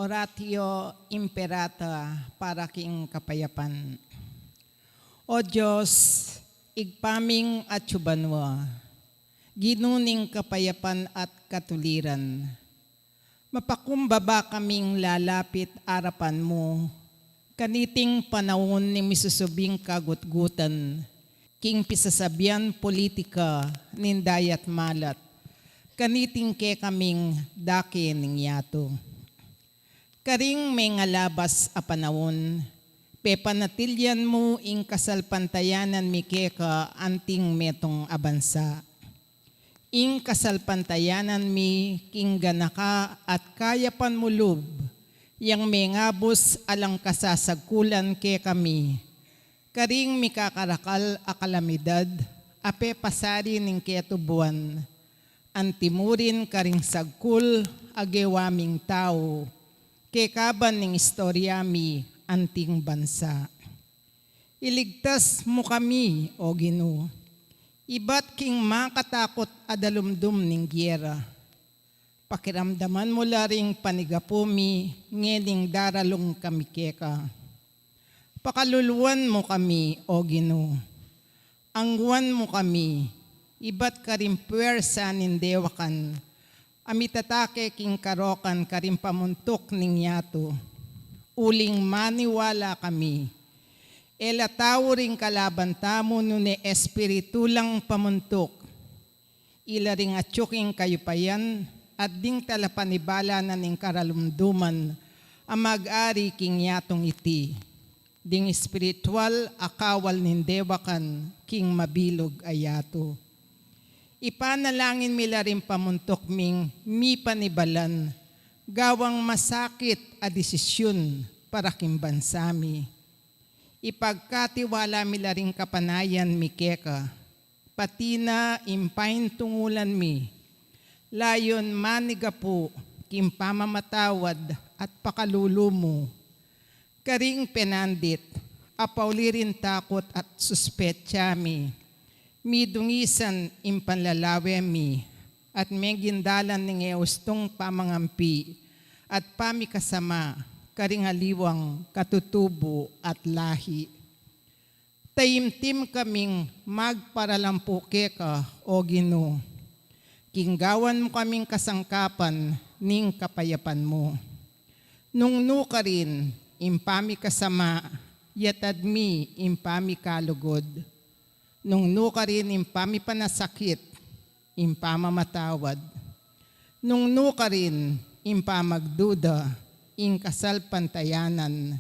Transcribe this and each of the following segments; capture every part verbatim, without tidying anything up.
Oratio Imperata para king kapayapan. O Dios, Ibpa ming atsu banua, Ginu ning kapayapan at katuliran, mapakumbaba kaming lalapit arapan mu kaniting panaun ning misusubing kagutgutan king pisasabian politika ning dayat malat kaniting kekaming dake ning yatu. Karing mengalabas a panaun, pepanatilyan mu ing kasalpantayanan mi keka anting metung a bansa. Ing kasalpantayanan mi king ganaka at kayapan mu lub, yang mengabus alang kasasagkulan kekami, karing mikakarakal a kalamidad a pepasari ning ketubuan, antimurin karing sagkul a gewa ming tau, kekaban ning istorya mi anting bansa. Iligtas mu kami, O Ginu, ibat king makatakut a dalumdum ning giyera. Pakiramdaman mu la ring panigapu mi ngening daralung kami keka. Pakaluluan mu kami, O Ginu. Angguan mu kami, ibat karing puwersa ning dewakan a mitatake king karokan karing pamuntuk ning yatu. Uling maniwala kami, e la tau ring kalaban tamu nune espiritu lang pamuntuk. Ila ring atyu king kayupayan at ding talapanibala na ning karalumduman a mag-ari king yatung iti, ding espiritual a kawal ning dewakan king mabilug a yatu. Ipanalangin mi la ring pamuntuk ming mipanibalan, gawang masakit a desisyun para king bansa mi. Ipagkatiwala mi la ring kapanayan mi keka, pati na ing paintungulan mi, layun manigapu king pamamatawad at pakalulu mu. Karing penandit a pauli ring takut at suspetsa mi, midungisan ing panlalawe mi, at meging dalan ning e ustung pamangampi at pamikasama karing aliwang katutubu at lahi. Taimtim kaming magparalampu keka, O Ginu, king gawan mu kaming kasangkapan ning kapayapan mu. Nung nukarin ing pamikasama, yatad mi ing pamikalugud. Nung nukarin ing pamipanasakit, ing pamamatawad. Nung nukarin ing pamagduda, ing kasalpantayanan.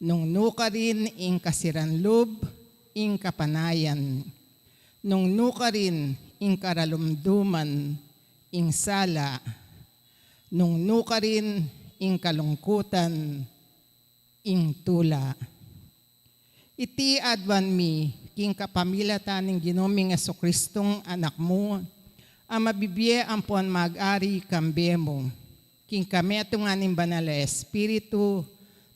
Nung nukarin ing kasiran lub, ing kapanayan. Nung nukarin ing karalumduman, ing sala. Nung nukarin ing kalungkutan, ing tula. Iti aduan mi king kapamilatan ning Ginu ming Jesucristung Anak mu, a mabibie ampon mag-ari kambe mu, king kametungan ning Banal a Espiritu,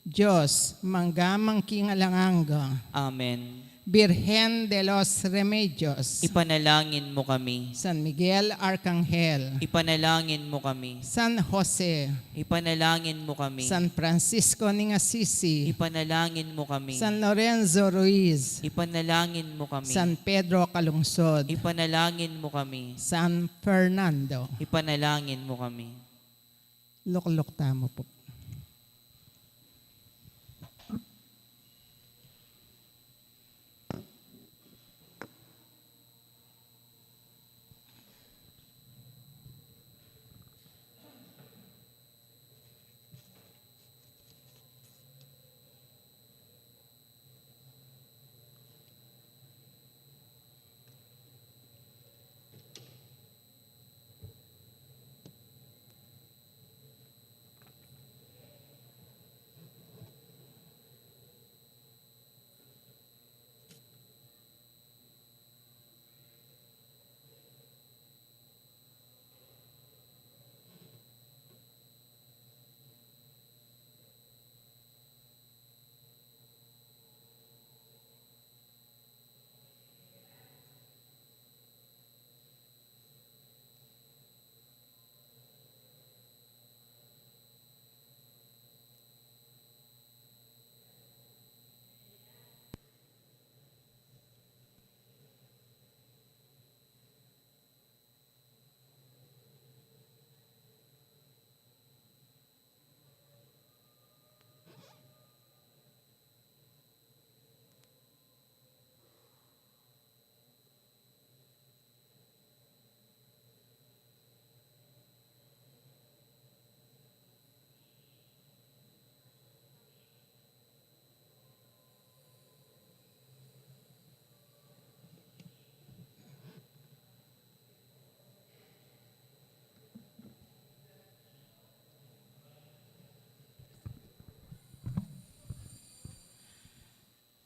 Dios, mangga man king alang angga. Amen. Birhen de los Remedios. Ipanalangin mu kami. San Miguel Arcangel. Ipanalangin mu kami. San Jose. Ipanalangin mu kami. San Francisco ning Assisi. Ipanalangin mu kami. San Lorenzo Ruiz. Ipanalangin mu kami. San Pedro Calungsod. Ipanalangin mu kami. San Fernando. Ipanalangin mu kami. Lukluk tamu pu.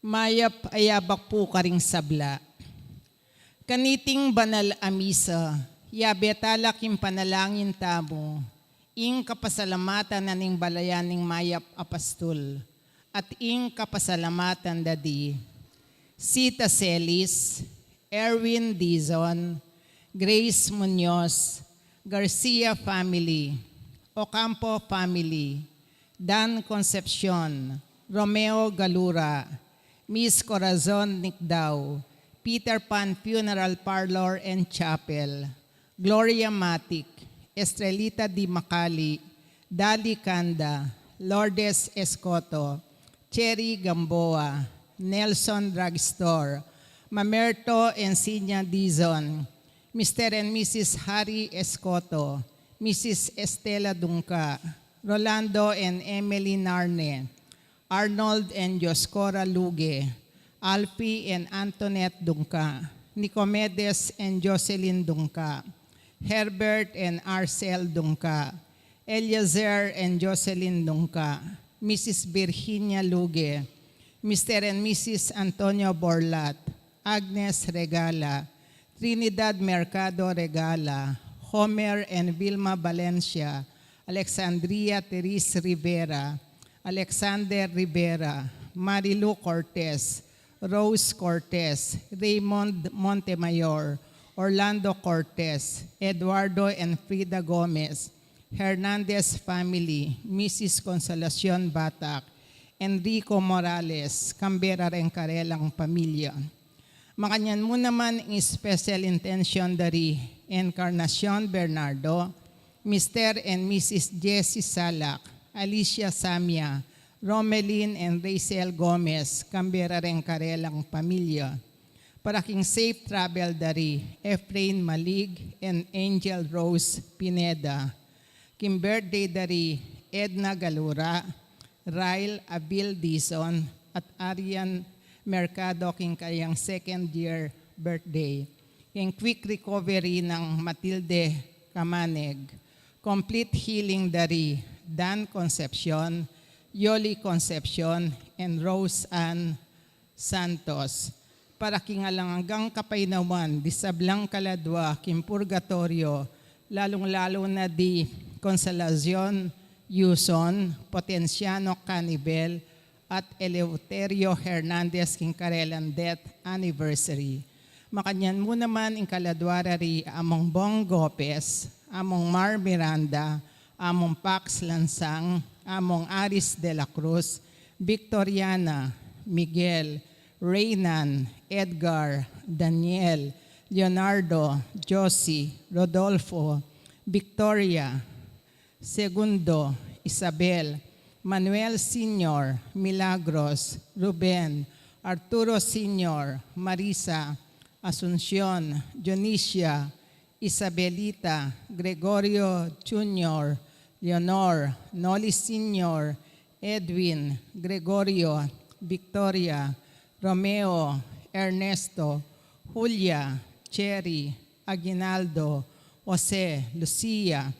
Mayap a yabak pu karing sabla. Kaniting banal a misa, yabe tala king panalangin tamu ing kapasalamatan na ning balayan ning mayap a pastul, at ing kapasalamatan da di Sita Celis, Erwin Dizon, Grace Muñoz, Garcia family, Ocampo family, Dan Concepcion, Romeo Galura, Miss Corazon Nicdao, Peter Pan Funeral Parlor and Chapel, Gloria Matic, Estrelita Di Macali, Dali Canda, Lourdes Escoto, Cherry Gamboa, Nelson Drugstore, Mamerto Encinia Dizon, Mister and Missus Harry Escoto, Missus Estela Dungca, Rolando and Emily Narne, Arnold and Dioscora Luge, Alfie and Antoinette Dungca, Nicomedes and Jocelyn Dungca, Herbert and Arcel Dungca, Eliezer and Jocelyn Dungca, Missus Virginia Luge, Mister and Missus Antonio Borlat, Agnes Regala, Trinidad Mercado Regala, Homer and Vilma Valencia, Alexandria Therese Rivera, Alexander Rivera, Marilu Cortez, Rose Cortez, Raymond Montemayor, Orlando Cortez, Eduardo and Frida Gomez, Hernandez family, Missus Consolacion Batak, Enrico Morales, Canberra reng karelang pamilya. Makanyan mu naman ing special intention da ri Encarnacion Bernardo, Mister and Missus Jessie Salak, Alicia Samia, Romelin and Rachel Gomez, Canberra reng karelang pamilya. Para king safe travel da ri Efrain Malig and Angel Rose Pineda. King birthday da ri Edna Galura, Ryle Abil Dizon, at Arian Mercado king kayang second year birthday. King quick recovery nang Matilde Camaneg. Complete healing da ri Dan Concepcion, Yoli Concepcion, and Rose Ann Santos, para king alang anggang kapaynawan di sablang kaladwa king purgatoryo, lalung-lalu na di Consolacion Yuson, Potenciano Canibel, at Eleuterio Hernandez king karelang death anniversary. Makanyan mu naman ing kaladwa da ri Among Bong Gopez, Among Mar Miranda, Among Pax Lansang, Among Aris de la Cruz, Victoriana, Miguel, Reynan, Edgar, Daniel, Leonardo, Josie, Rodolfo, Victoria, Segundo, Isabel, Manuel Senior, Milagros, Ruben, Arturo Senior, Marisa, Asuncion, Dionisia, Isabelita, Gregorio Junior, Leonor, Noli Senior, Edwin, Gregorio, Victoria, Romeo, Ernesto, Julia, Cherry, Aguinaldo, Jose, Lucia,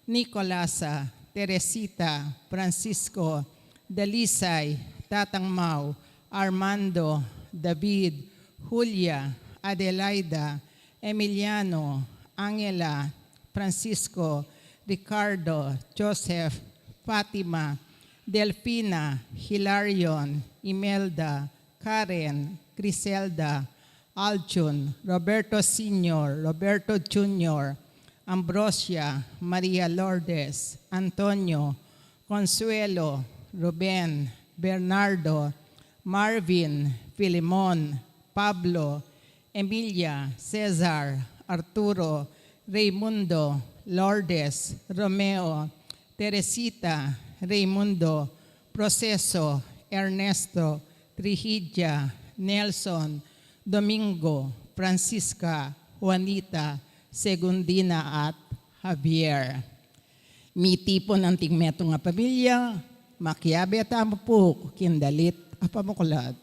Nicolasa, Teresita, Francisco, Dalisay, Tatang Mau, Armando, David, Julia, Adelaida, Emiliano, Angela, Francisco, Ricardo, Joseph, Fatima, Delfina, Hilarion, Imelda, Karen, Criselda, Aljun, Roberto Senior, Roberto Junior, Ambrosia, Maria Lourdes, Antonio, Consuelo, Ruben, Bernardo, Marvin, Filemon, Pablo, Emilia, Cesar, Arturo, Raimundo, Lourdes, Romeo, Teresita, Raimundo, Proceso, Ernesto, Trihidia, Nelson, Domingo, Francisca, Juanita, Segundina, at Javier. Mitipun anting metung a pamilya, makiabe tamu pu king dalit a pamuklat.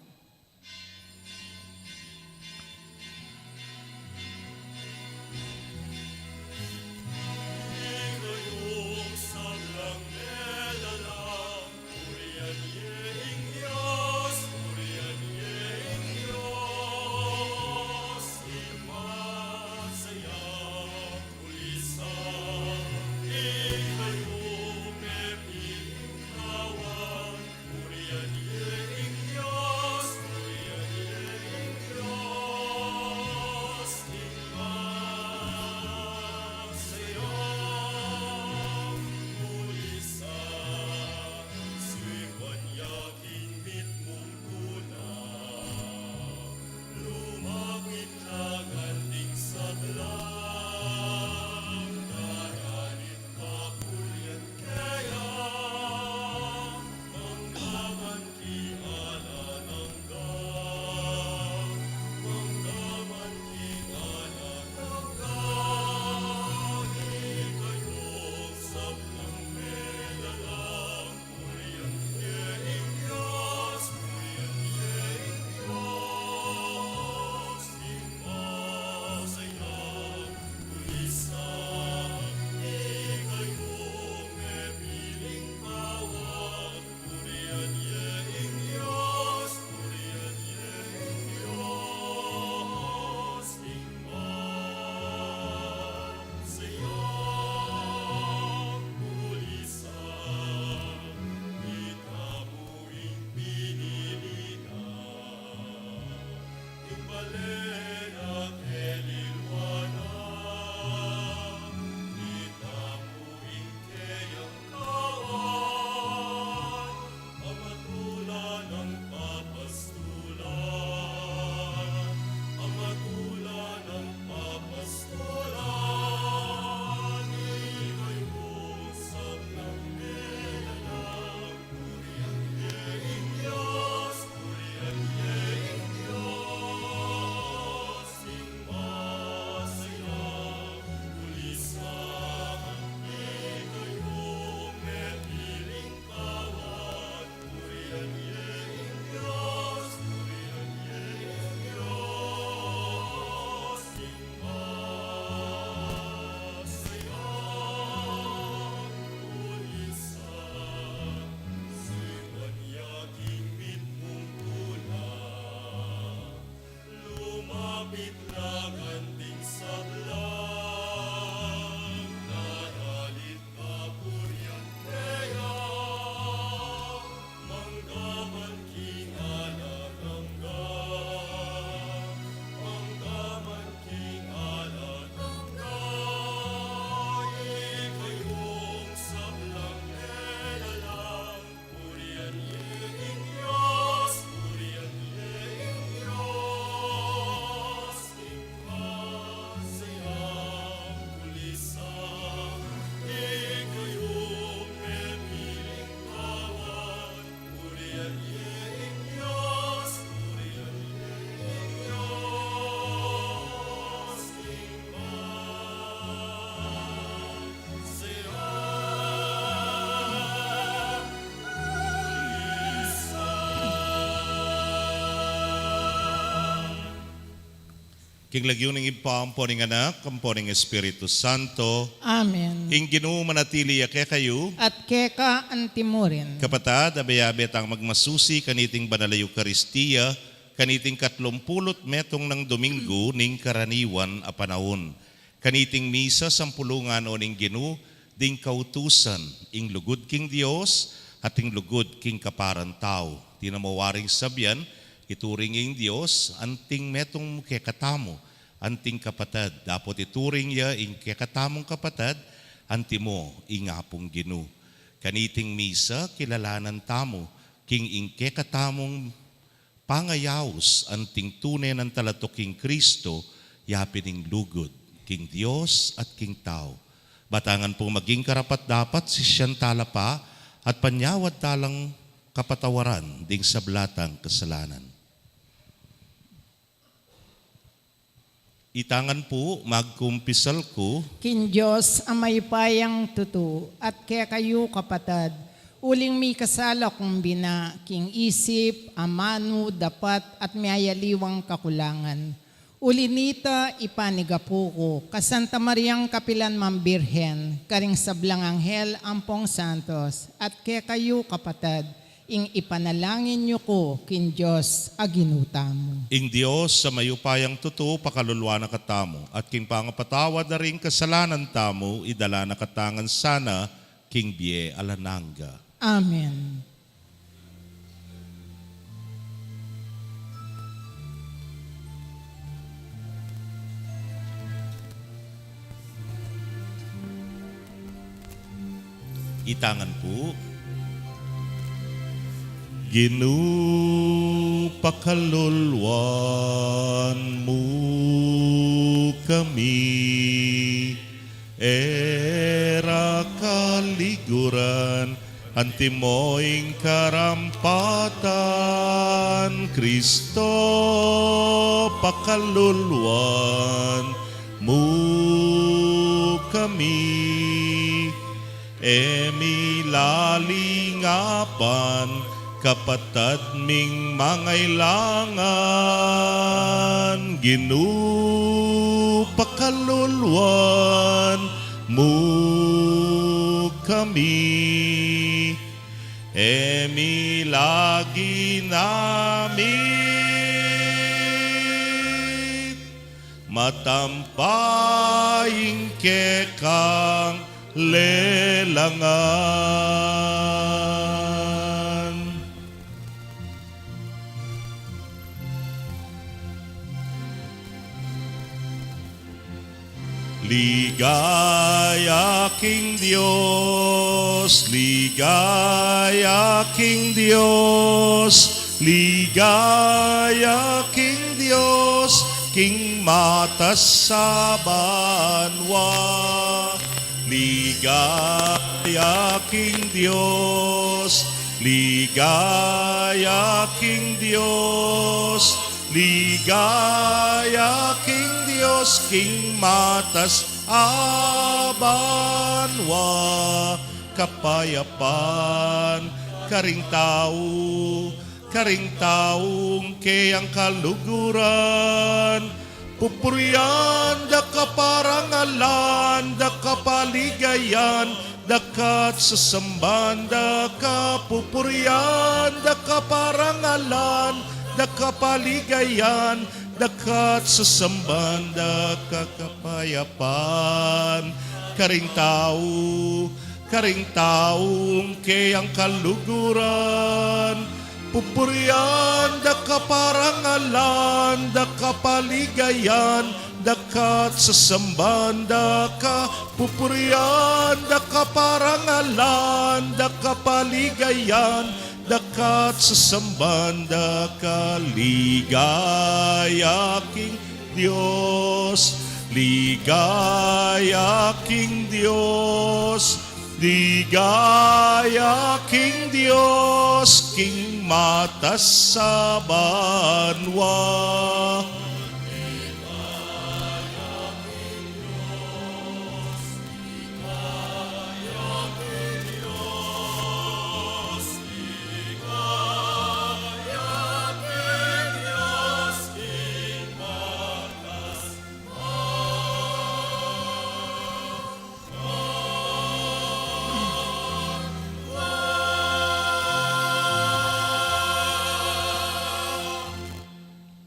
King lagyu ning Ibpa, ampo ning Anak, ampo ning Espiritu Santo. Amen. Ing Ginu manatili ya kekayu. At keka antimurin. Kapatad, abe-abe tang magmasusi kaniting banal a Eukaristia, kaniting katlumpulu't metung nang Domingo ning karaniwan a panaun. Kaniting misa, sampulungan o ning Ginu ding kautusan, ing lugud king Dios at ing lugud king kaparan tau. Tina mo waring sabian, ituring ing Dios anting metung mu kekatamu, anting kapatad, dapot ituring ya ing kekatamung kapatad antimo ing Apung Ginu. Kaniting misa, kilalanan tamu king ing kekatamung pangayaus anting tune nang talatu king Kristo, yapin ing lugud king Dios at king tau. Batangan pung maging karapat-dapat sisian tala pa at panyawad talang kapatawaran ding sabla tang kasalanan. Itangan pu, magkumpisal ku king Dios a mayupayang tutu, at kekayu kapatad, uling mikasala kung bina king isip, amanu, dapat, at miyayaliwang kakulangan. Uli nita, ipanigapu ku ka Santa Mariang kapilan man Birhen, karing sablang anghel ampong santos, at kekayu kapatad, ing ipanalangin yu ku king Dios a Ginu tamu. Ing Dios a mayupayang tutu pakaluluan na katamu, at king pangapatawad da ring kasalanan tamu, idala na katamu ngan sana king bie alang angga. Amen. Itangan pu. Ginu, pakaluluan mu kami, e ra kaliguran, antimo ing karampatan, Kristo, pakaluluan mu kami, e mi lalingapan kapatad ming mangailangan, Ginu, pakaluluan mu kami, e mi laginamit matampa ing kekang lelangan. Ligaya king Dios, ligaya king Dios, ligaya king Dios, king matas a banua. Ligaya king Dios, ligaya king Dios, ligaya king Dios, king matas a banua. Kapayapan karing tau, karing taung keyang kaluguran. Pupurian da ka, parangalan da ka, paligayan da ka, at sasamban da ka. Pupurian da ka, parangalan da ka, paligayan da ka, at sasamban da ka. Kapayapan karing tau, karing taung keyang kaluguran. Pupurian da ka, parangalan da ka, paligayan da ka, at sasamban da ka. Pupurian da ka, parangalan da ka, paligayan da ka, at sasamban da ka. Ligaya king Dios, ligaya king Dios, ligaya king Dios, king matas a banua.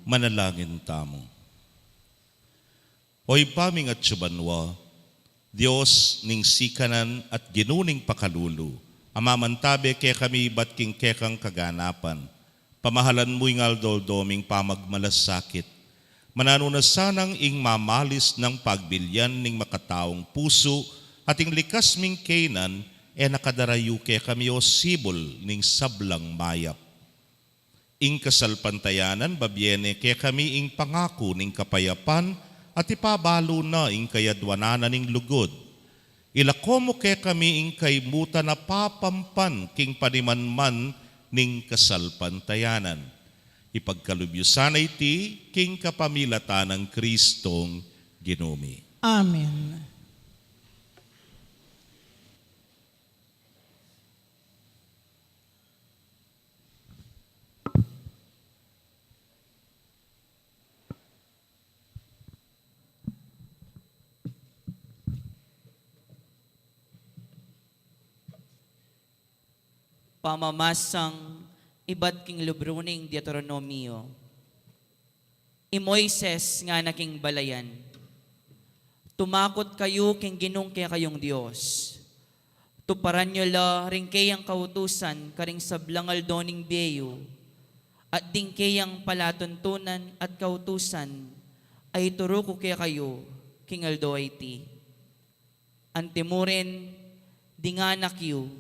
Manalangin tamu. O Ibpa ming atsu banua, Dios ning sikanan at Ginu ning pakalulu, a mamantabe kekami ibat king kekang kaganapan, pamahalan mu ing aldo-aldo ming pamagmalasakit. Mananu na sanang ing mamalis nang pagbilyan ning makataung pusu at ing likas ming kainan, e na kadarayu kekami o sibul ning sablang mayap. Ing kasalpantayanan babie ne kekami ing pangaku ning kapayapan at ipabalu na ing kayadwanan na ning lugud. Ilako mu kekami ing kaimutan a papampan king panimanman ning kasalpantayanan. Ipagkalub yu sana iti king kapamilatan nang Kristong Ginu mi. Amen. Pamamasang ibat king libru ning Deuteronomio. I Moises ngana king balayan, tumakut kayu king Ginung kekayung Dios. Tuparan yu la ring keyang kautusan karing sablang aldo ning bie yu, at ding keyang palatuntunan at kautusan a ituru ku kekayu king aldo a iti. Antimurin ding anak yu,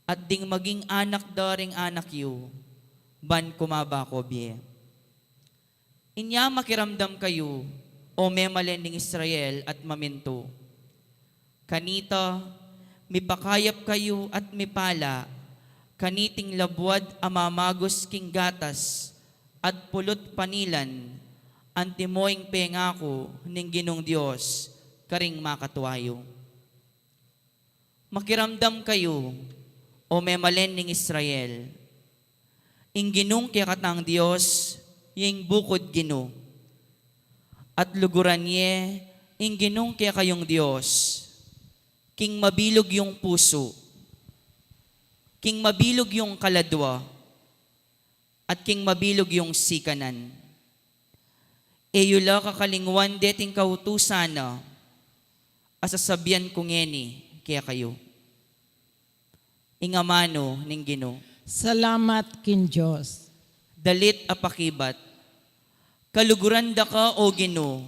at ding maging anak da ring anak yu, ban kumaba ko bie. Inya makiramdam kayu, o memalen ning Israel, at mamintu. Kanita, mipakayap kayu at mipala, kaniting labuad a mamagus king gatas, at pulut panilan, antimo ing pengaku ning Ginung Dios karing makatua yu. Makiramdam kayu, o memalen ning Israel. Ing Ginung kekatang Dios, ya ing bukud Ginu. At luguran ye ing Ginung kekayung Dios, king mabilug yung pusu, king mabilug yung kaladwa, at king mabilug yung sikanan. E yu la kakalingwan deting kautusan na, a sasabian ku ngeni kekayu. Ing amanu ning Ginu. Salamat king Dios. Dalit a pakibat. Kaluguran da ka, o Ginu,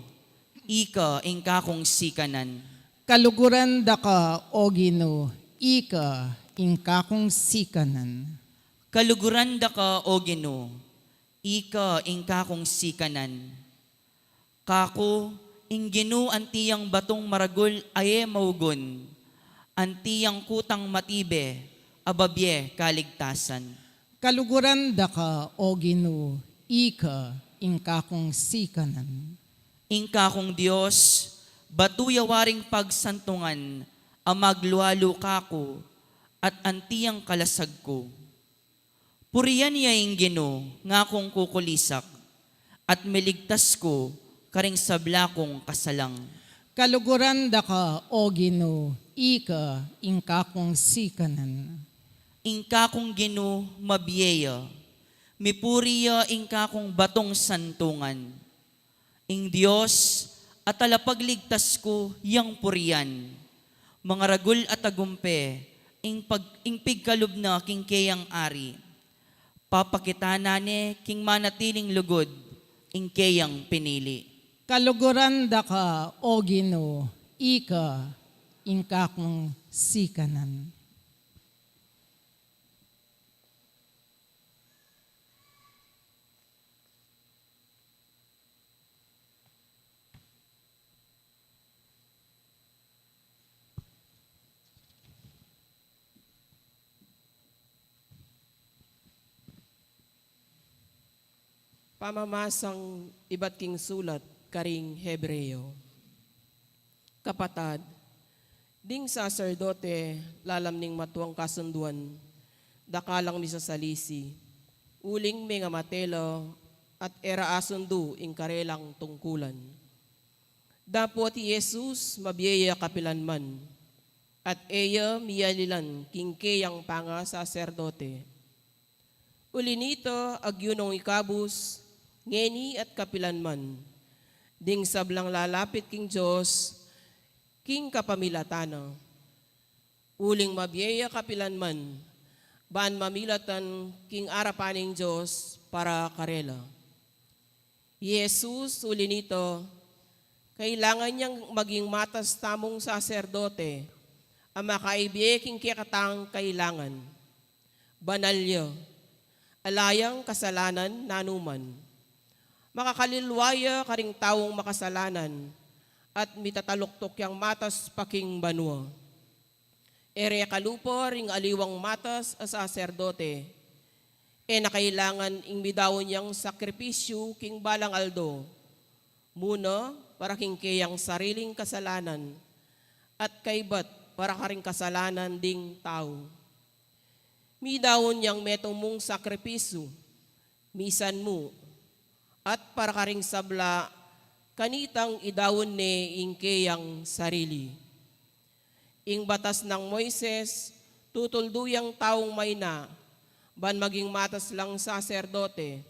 ika ing kakung sikanan. Kaluguran da ka, o Ginu, ika ing kakung sikanan. Kaluguran da ka, o Ginu, ika ing kakung sikanan. Kaku, ing Ginu anti yang batung maragul a e maugun, anti yang kutang matibe a babie kaligtasan. Kaluguran da ka, o Ginu, ika ing kakung sikanan. Ing kakung Dios, batu ya waring pagsantungan a maglualu kaku, at anti yang kalasag ku. Purian ya ing Ginu, ngakung kukulisak, at miligtas ku karing sabla kung kasalang. Kaluguran da ka, o Ginu, ika ing kakung sikanan. Ing kakung Ginu mabie ya, mipuri ya ing kakung batung santungan. Ing Dios a talapagligtas ku yang purian. Mangaragul a tagumpe ing pag-, ing pigkalub na king keyang ari. Papakitanan ne king manatiling lugud ing keyang pinili. Kaluguran da ka, o Ginu, ika ing kakung sikanan. Pamamasang ibat king sulat karing Hebreo. Kapatad, ding saserdote lalam ning matuang kasunduan, dakal lang misasalisi, uling mengamate la at e ra asundu ing karelang tungkulan. Dapot i Jesus mabie ya kapilan man, at e ya miyalilan king keyang pangasaserdote. Uli nita, agyunong ikabus ngeni at kapilan man, ding sablang lalapit king Dios, king kapamilatan na. Uling mabie ya kapilan man, ban mamilatan king arapan ning Dios para karela. I Jesus, uli nita, kailangan yang maging matas tamung saserdote, a makaibie king kekatang kailangan. Banal ya, ala yang kasalanan nanuman. Makakalilwa ya karing taung makasalanan, at mitataluktuk yang matas pa king banua. E re kalupa ring aliwang matas a saserdote, e na kailangan ing midaun yang sakripisyu king balang aldo, muna para king keyang sariling kasalanan, at kaybat para karing kasalanan ding tau. Midaun yang metung mung sakripisyu, misan mu, at para karing sabla, kanitang idaun ne ing keyang sarili. Ing batas nang Moises, tutuldu yang taung maina, ban maging matas lang saserdote.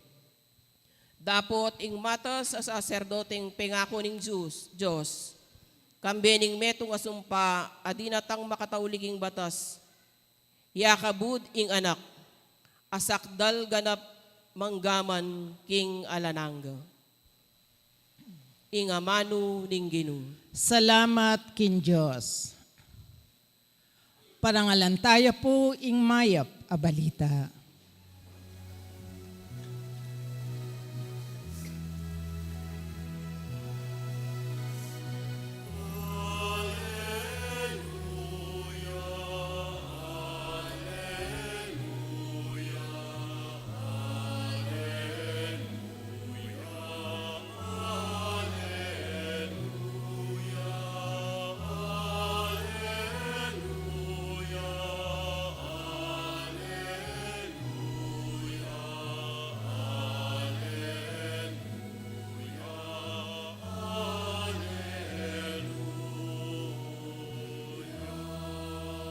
Dapot ing matas a saserdoteng pengaku ning Dios, Dios, kambe ning metung a sumpa a dinatang makatauli king batas, yakabud ing Anak, a sakdal ganap manggaman king alang angga. Ing amanu ning Ginu. Salamat king Dios. Parangalan taya pu ing mayap a balita.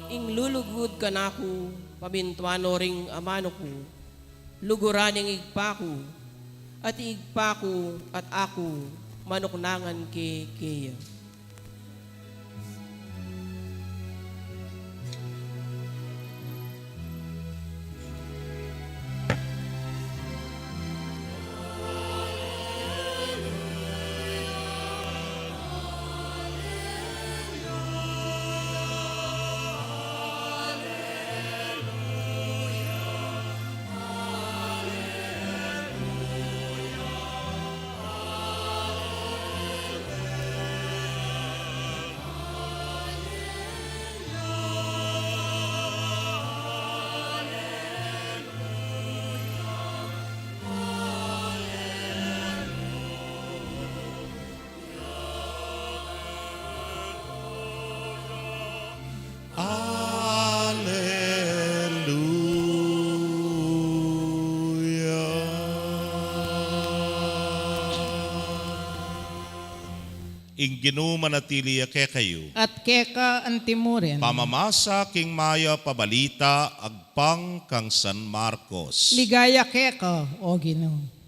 Ing lulugud kanaku, pamintuan no ring amanu ku, luguran ing Ibpa ku, at ing Ibpa ku at aku manuknangan ke keya. Aleluya. Ing Ginu manatili ya kekayu. At keka antimurin. Pamamasa king mayap a balita agpang kang San Marcos. Ligaya keka, O Ginu.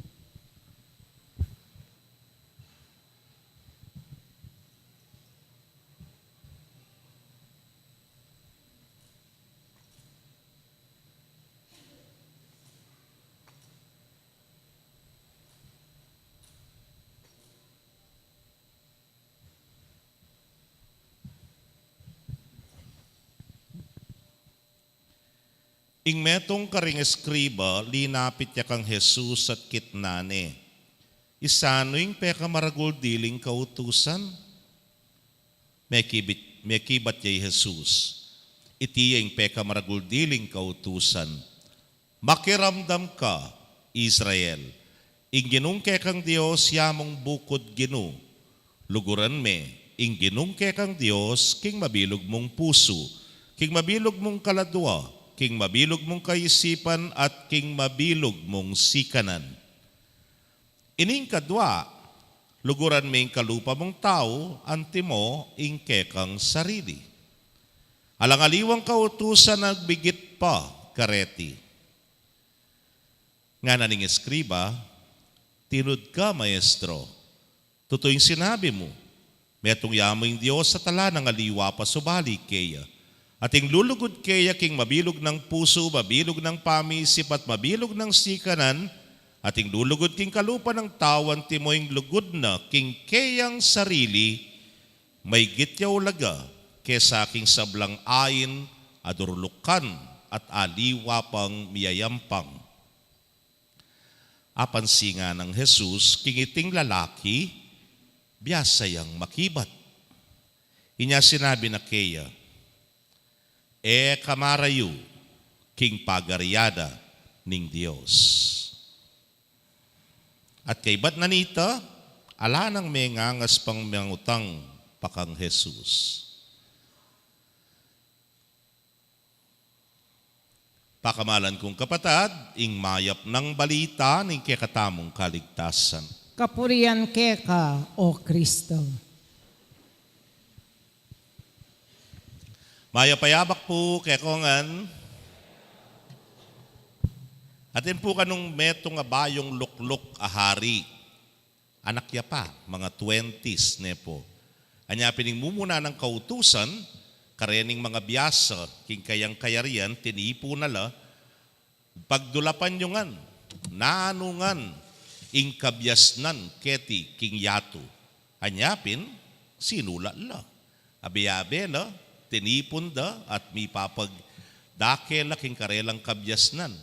Ing metung karing eskriba, linapit ya kang Jesus at kitnan ne, "Isanu ing pekamaragul diling kautusan?" Mekibit-, mekibat ya i Jesus, "Iti ya ing pekamaragul diling kautusan. Makiramdam ka, Israel, ing Ginung kekang Dios ya mung bukud Ginu. Luguran me ing Ginung kekang Dios king mabilug mung pusu, king mabilug mung kaladua, king mabilug mung kaisipan, at king mabilug mung sikanan. Ining kadua, luguran me ing kalupa mung tau, antimo ing kekang sarili. Alang aliwang kautusan a migit pa kareti." Ngana ning eskriba, Tinud ka, Maestro. Tutu ing sinabi mu. Metung ya mu ing Dios at ala nang aliwa pa subali keya. Ating lulugud keya king mabilug nang pusu, mabilug nang pamisip, at mabilug nang sikanan, ating lulugud king kalupa nang tau, antimo ing lugud na king keyang sarili, maigit ya ulaga kesa king sablang ain a durulukan at aliwa pang miyayampang. Apansin nang Jesus king iting lalaki, biasa yang makibat. Inya sinabi na keya, "E ka marayu king pagarian ning Dios." At kaibat na nita, ala nang mengangas pang mangutang pa kang Jesus. Pakamalan kung kapatad, ing mayap nang balita ning kekatamung kaligtasan. Kapurian keka, O Kristo. Mayap a yabak pu kekongan. Atin pu kanung metung a bayung lukluk a hari. Anak ya pa, mga twenties ne pu. Anya pin ing mumuna nang kautusan, karening mga biasa king kayang kayarian, tinipun na la, pagdulapan yu ngan, nanu ngan ing kabiasnan keti king yatu. Anya pin, sinulat la. Abe-abe la, tinipun da, at mipapagdake la king karelang kabiasnan.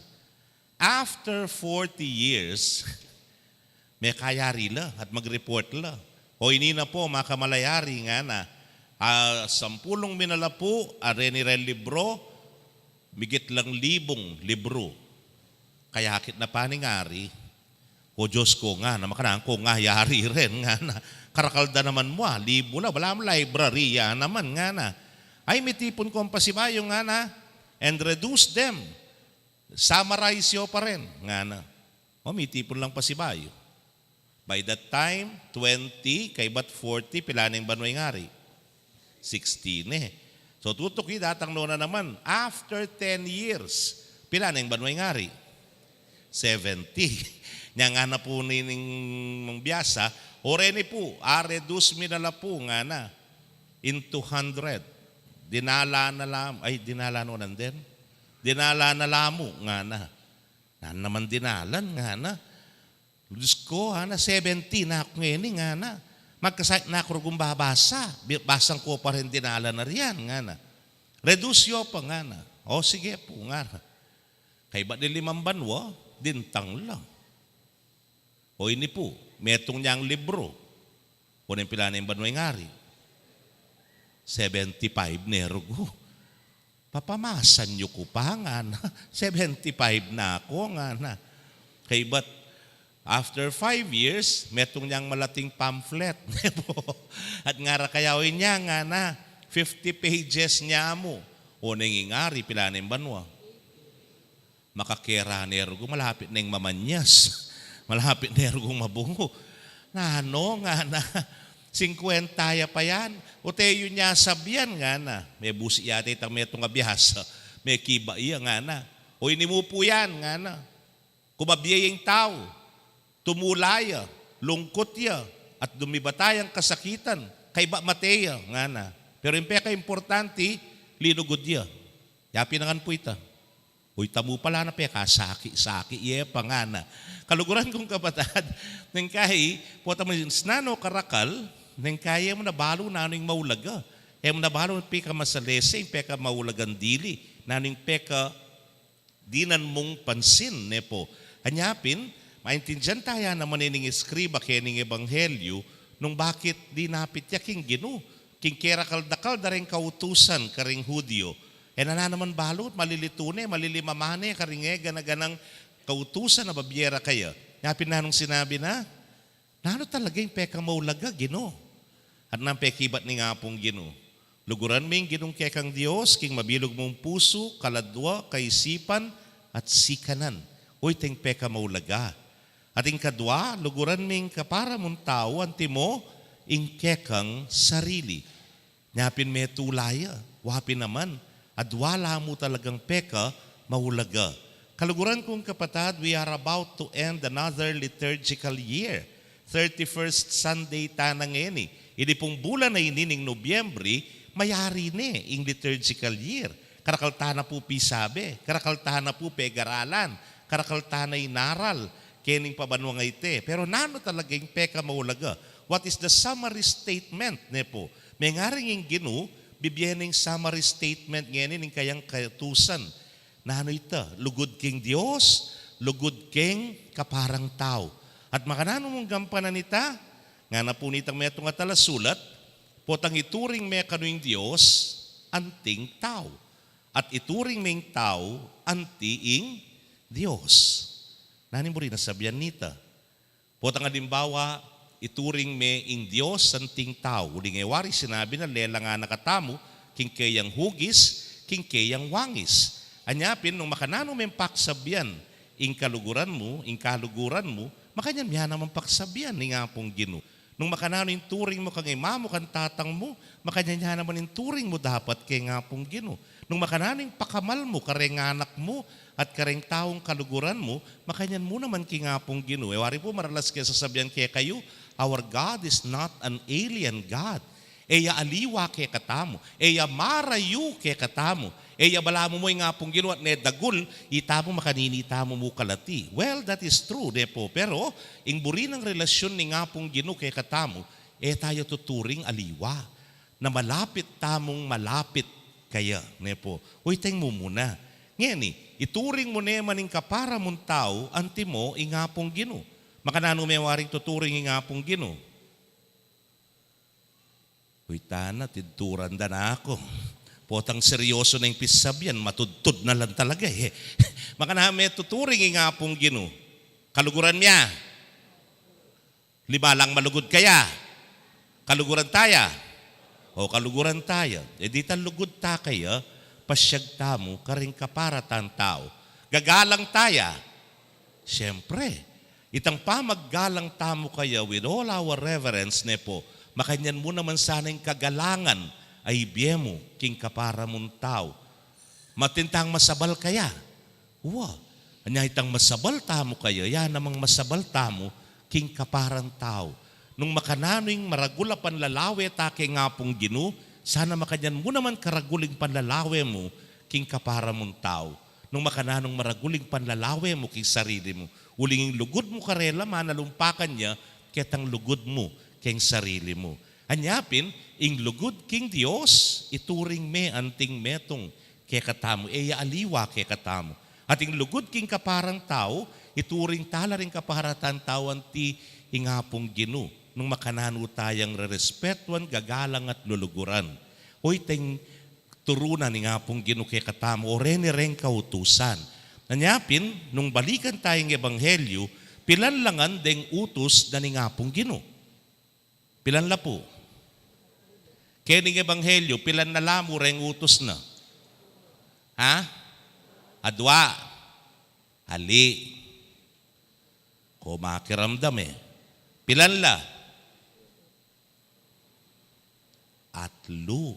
After forty years, mekayari la at mag-report la. O ini na pu, makamalayari, ngana. A, sampulung minalapu a reni reng libro, migit lang libung libro. Kayakit na pa ning ari. O Dios ku, ngana, makananu kung yari ren, ngana. Karakal da naman mu, a, libu la, balamu library ya naman, ngana. Ay, mitipun kung pasibayu, ngana, and reduce them. Summarize yu pa rin, ngana. O, mitipun lang pasibayu. By that time, twenty, kaibat forty, pilan ing banua ing ari? Sixty ne. So, tutuki, datang nona naman, after ten years, pilan ing banua ing ari? Seventy. Nya ngana pu nining mangbiasa, o reni pu, a-reduce mi na la pu, ngana, into hundred. Dinala na la mu, ay, dinala no nandin? Dinala na la mu, ngana. Nanu naman dinalan, ngana. Dios ku, ngana, seventy na ku ngeni, ngana. Magkasakit na ku rugung babasa. Bi-, basang ku pa rin dinalan a rian, ngana. Reduce yu pa, ngana. O, sige pu, ngana. Kaibat ning limang banua, dintang la. O ini pu, metung yang libro. O neng pilan ing banua ing ari? Seventy-five ne rugu. Papamasan yu ku pa, ngana. Seventy-five na ku, ngana. Kaibat, after five years, metung yang malating pamphlet. At ngara kaya, o inya, ngana, fifty pages ne mu. O neng ing ari, pilan ing banua? Makakera ne rugu, malapit neng mamanyas. Malapit ne rugung mabungu. Nanu, ngana, singkwenta ya pa yan. O teyu nya sabian, ngana. Mebusi ya te itang metung a biasa. Mekibat ya, ngana. O ini mu pu yan, ngana. Kumabie ya ing tau. Tumula ya, lungkut ya, at dumibata yang kasakitan, kaibat mate ya, ngana. Pero ing pekaimportante, linugud ya. Yapin na ngan pu ita. Uy, tamu pala na pekasaki-saki ye pa, ngana. Kaluguran kung kapatad, neng kai, pota mu nanu karakal, neng kai e mu na balu nanu ing maulaga. E mu na balu pekamasalese, ing pekamaulagang dili, nanu ing peka dinan mung pansin, ne pu. Anya pin, maintindian taya naman ining eskriba kening ebanghelyu, nung bakit dinapit ya king Ginu, king kerakal-dakal da reng kautusan karing Judio. E na naman balu, malilitu ne, malilimama ne, karing e gana-ganang kautusan a babie ra kaya. Anya pin nanung sinabi na, Nanu talaga ing pekamaulaga, Ginu? At nanu ing pekibat ning Apung Ginu? Luguran me ing Ginung kekang Dios king mabilug mung pusu, kaladua, kaisipan, at sikanan. Uy, ita ing pekamaulaga. At ing kadua, luguran me ing kapara mung tau, antimo ing kekang sarili. Nya pin metula ya, wa pin naman, adua la mu talagang pekamaulaga. Kaluguran kung kapatad, we are about to end another liturgical year. Thirty-first Sunday ta na ngeni. Ini pung bulan a ini ning Nobyembre, mayari ne ing liturgical year. Karakal ta na pu pisabi, karakal ta na pu pegaralan, karakal ta na inaral kening pabanua ngeni. Pero nanu talaga ing pekamaulaga? What is the summary statement, ne pu? Mengaring ing Ginu, bibie ne ing summary statement ngeni ning kayang kautusan. Nanu ita? Lugud king Dios, lugud king kaparang tau. At makananu mung gampanan ita? Ngana pu nitang metung a talasulat, potang ituring me kanu ing Dios anting tau, at ituring me ing tau anti ing Dios. Nanu ing buri nang sabian nita? Potang alimbawa, ituring me ing Dios anting tau. Uling e wari sinabi na lelangan na katamu king keyang hugis, king keyang wangis. Anya pin, nung makananu meng paksabian ing kaluguran mu, ing kaluguran mu, makanyan mu ya namang paksabian ning Apung Ginu. Nung makananu ing turing mu kang ima mu, kang tatang mu, makanyan ya naman ing turing mu dapat keng Apung Ginu. Nung makananu ing pakamal mu kareng anak mu at kareng taung kaluguran mu, makanyan mu naman king Apung Ginu. E wari pu, maralas ke sasabian kekayu, our God is not an alien God. E ya aliwa kekatamu, e ya marayu kekatamu, e ya balamu mu ing Apung Ginu at ne dagul, itamu makanini tamu mu kalati. Well, that is true, ne pu. Pero ing buri nang relasyun ning Apung Ginu kekatamu, e ta ya tuturing aliwa, na malapit tamung malapit kaya, ne pu. Uy, teng mumuna. Ngeni, ituring mu ne man ing kapara mung tau antimo ing Apung Ginu. Makananu me waring tuturing ing Apung Ginu? Uy, tana, tidturan da na aku. Potang seryoso na ing pisabian, matudtud na lang talaga e. Makananu me tuturing ing Apung Ginu? Kaluguran mya. Limalang malugud kaya? Kaluguran taya? O, kaluguran taya. E di ta lugud ta kaya, pasyag tamu karing kapara tang tau. Gagalang taya? Siyempre. Itang pamaggalang tamu kaya, with all our reverence, ne pu, makanyan mu naman sana ing kagalangan a ibie mu king kapara mung tau. Matintang masabal kaya? Wa. Anya itang masabal tamu kaya, ya namang masabal tamu king kaparang tau. Nung makananu ing maragul a panlalawe ta keng Apung Ginu, sana makanyan mu naman karagul ing panlalawe mu king kapara mung tau. Nung makananung maragul ing panlalawe mu king sarili mu, uling ing lugud mu karela, manalumpakan ya ketang lugud mu keng sarili mu. Anya pin, ing lugud king Dios, ituring me anting metung kekatamu, e ya aliwa kekatamu. At ing lugud king kaparang tau, ituring ta la ring kapara tang tau anti ing Apung Ginu, nung makananu tayang rerespetuan, gagalang at luluguran. Uy, teng turunan ning Apung Ginu kekatamu, o reni reng kautusan. Anya pin, nung balikan taya ing ebanghelyu, pilan la ngan deng utus na ning Apung Ginu? Pilan la pu? Kening ebanghelyu, pilan na la mu reng utus na? Ha? Adwa. Ali. Ko makiramdam e. Pilan la? Atlu.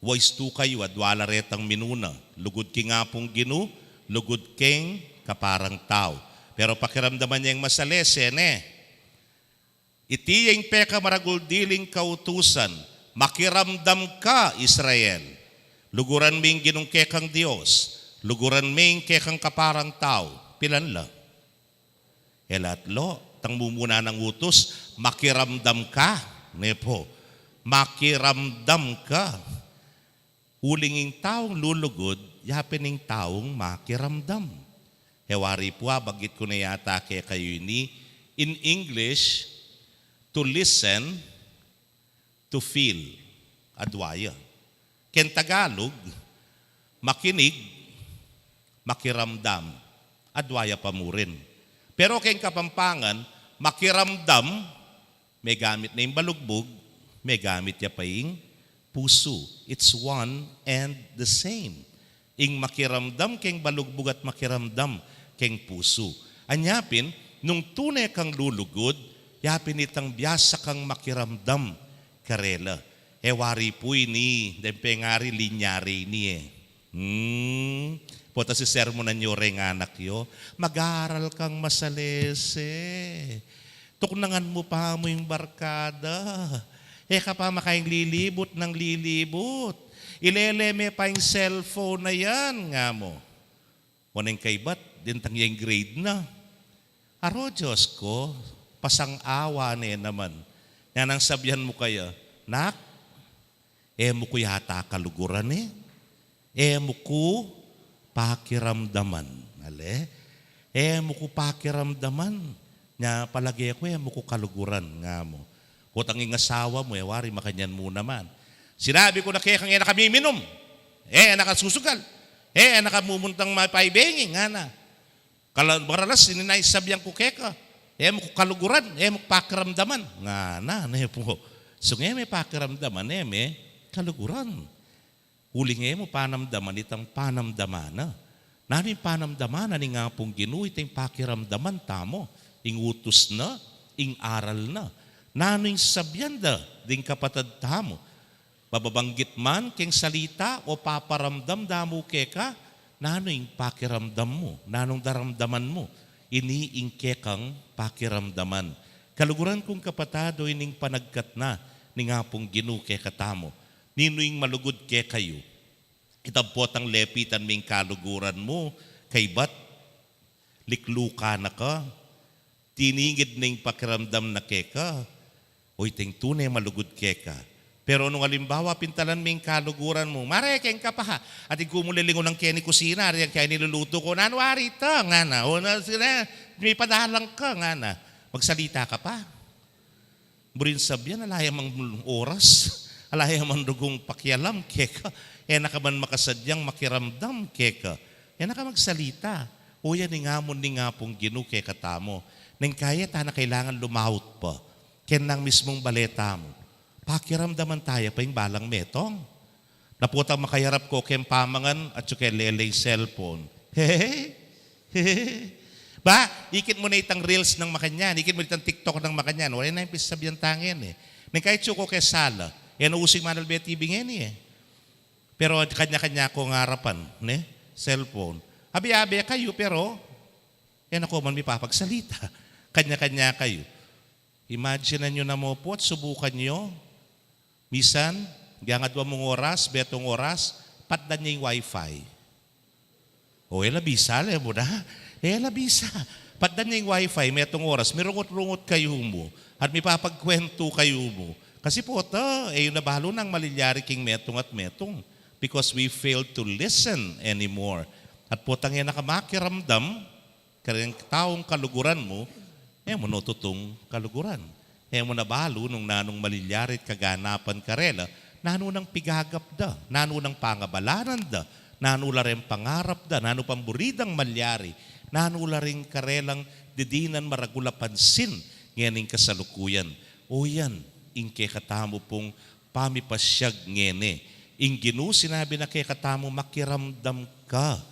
Waistu kayu, adwa la retang minuna. Lugud king Apung Ginu, lugud keng kaparang tau. Pero pakiramdaman yeng masalese, ne? Iti ya ing pekamaragul diling kautusan, makiramdam ka, Israel. Luguran me ing Ginung kekang Dios, luguran me ing kekang kaparang tau. Pilan la? E la atlu, tang mumuna nang utus, makiramdam ka, ne pu. Makiramdam ka. Uling ing taung lulugud, ya pin ing taung makiramdam. E wari pu, a, banggit ku na yata kekayu ini, in English, to listen, to feel. Adwa ya. Keng Tagalog, makinig, makiramdam. Adwa ya pa murin. Pero keng Kapampangan, makiramdam, megamit na ing balugbug, megamit ya pa ing pusu. It's one and the same. Ing makiramdam keng balugbug at makiramdam keng pusu. Anya pin, nung tune kang lulugud, ya pin itang biasa kang makiramdam karela. E wari pu ini, deng pengari linyari ini e. Hmm, Pota sisermunan yu reng anak yu, "Mag-aral kang masalese. Tuknangan mu pa mu ing barkada. E ka pa makaing lilibut nang lilibut. Ilele me pa ing cellphone na yan," nga mu. O neng kaybat, dintang ya ing grade na. Aro, Dios ku, pasang-awa ne naman. Nya nang sabyan mu kaya, "Nak, e mu ku yata kaluguran e. E mu ku pakiramdaman." Ale? "E mu ku pakiramdaman. Nya palage ku, e mu ku kaluguran," nga mu. Potang ing asawa mu, e wari makanyan mu naman. "Sinabi ku na kekang e na ka miminum. E na ka susugal. E na ka mumuntang mapaibengi," ngana. Kala maralas, ini na ing sabyan ku keka, "E mu ku kaluguran, e mu ku pakiramdaman," ngana, ne pu. Sung e me pakiramdaman, e me kaluguran. Uling e mu panamdaman itang panamdaman na. Nanu ing panamdaman na ning Apung Ginu? Itang pakiramdaman tamu, ing utus na, ing aral na. Nanu ing sabyan da ding kapatad tamu? Mababanggit man keng salita o paparamdam da mu keka? Nanu ing pakiramdam mu? Nanung daramdaman mu? Ini ing kekang pakiramdaman. Kaluguran kung kapatad, o ining panagkat na ning Apung Ginu kekatamu. Ninu ing malugud kekayu? Itang potang lepitan me ing kaluguran mu, kaybat, liklukan na ka, tiningid na ing pakiramdam na keka, o itang tune malugud keka. Pero nung alimbawa, pintalan me ing kaluguran mu, "Mare, keng ka pa ha? Atin ku mu lilingunan keni kusina, ari yang keni lulutu ku." "Nanu ari ita?" ngana. "O na, sige na, mipadalan ka," ngana. Magsalita ka pa. Buring sabyan, ala ya mang oras, ala ya mang dugung pakialam keka, e na ka man makasadyang makiramdam keka, e na ka magsalita. O yan ing amanu ning Apung Ginu kekatamu. Neng kaya tana kailangan lumaut pa keng nang mismung bale tamu. Pakiramdaman taya pa ing balang metung. Na potang makayarap ko keng pamangan, atyu ke lele ing cellphone. Hehehe. Hehehe. Ba, ikit mu na itang reels nang makanyan, ikit mu na itang TikTok nang makanyan. Wala na ing pisabyan ta ngeni. Neng kaitsu ko ke sala, e na usu ing manalbe TV ngeni e. Pero kanya-kanya kung arapan, ne? Cellphone. Abe-abe kayu, pero e na ko man mipapagsalita. Kanya-kanya kayu. Imagine yu na mu pu at subukan yu. Misan, giyang adwa mung oras, metung oras, patdan ne ing wifi. O, e la bisa, le mu na? E la bisa. Patdan ne ing wifi, metung oras, mirungut-rungut kayu mu, at mipapagkwentu kayu mu. Kasi pota, e yu na balu nang malilyari king metung at metung, because we fail to listen anymore. At potang e na ka makiramdam, kareng taung kaluguran mu, e mu no tutung kaluguran. E mu na balu nung nanung malilyari at kaganapan karela, nanu nang pigagap da, nanu nang pangabalanan da, nanu la reng pangarap da, nanu pang buri dang malyari, nanu la reng karelang didinan maragul a pansin ngening kasalukuyan. O yan ing kekatamu pung pamipasyag ngeni. Ing Ginu sinabi na kekatamu, makiramdam ka.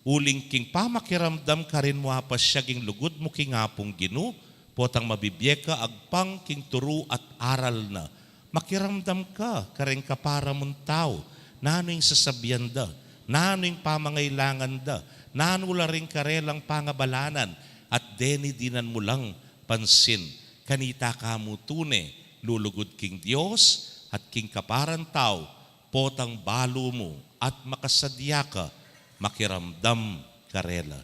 Uling king pamakiramdam karin mu apasyag ing lugud mu king Apung Ginu, potang mabibie ka agpang king turu at aral na. Makiramdam ka kareng kapara mung tau, nanu ing sasabian da, nanu ing pamangailangan da, nanu la ring karelang pangabalanan, at deni dinan mu lang pansin. Kanita ka mu tune lulugud king Dios at king kaparang tau, potang balu mu at makasadya ka makiramdam karela.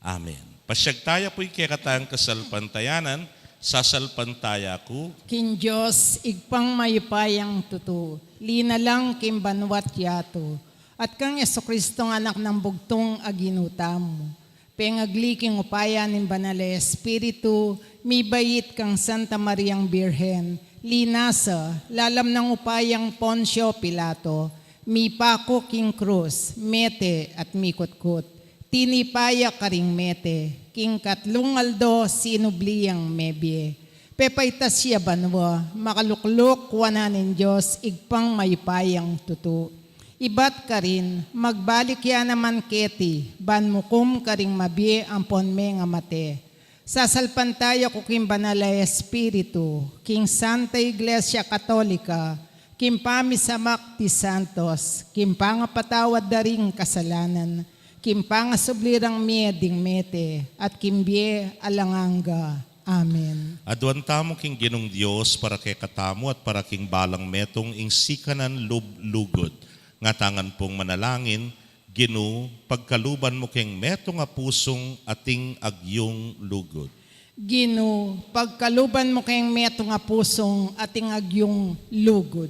Amen. Pasyag taya pu ing kekatang kasalpantayanan, sasalpantaya ku king Dios, Ibpang mayupayang tutu, linalang king banua't yatu, at kang Jesucristong Anak nang bugtung a Ginu tamu, pengagli king upaya ning Banal a Espiritu, mibait kang Santa Mariang Birhen, linasa lalam nang upayang Poncio Pilato, mipaku king krus, mete at mikutkut, tinipa ya karing mete, king katlung aldo sinubli yang mebie. Pepaitas ya banua, makalukluk wanan ning Dios, Ibpang mayupayang tutu. Ibat karin, magbalik ya naman keti, ban mukum karing mabie ampon mengamate. Sasalpantaya ku king Banal a Espiritu, king Santa Iglesia Katolika, king pamisamak di santos, king pangapatawad da ring kasalanan, King pangasubli rang mie ding mete, at king bie alang angga. Amen. Aduan tamu king Ginung Dios para kekatamu at para king balang metung ing sikanan lub lugud. Ngatangan pung manalangin, Ginu, pagkaluban mu keng metung a pusung ating agyung lugud. Ginu, pagkaluban mu keng metung a pusung ating agyung lugud.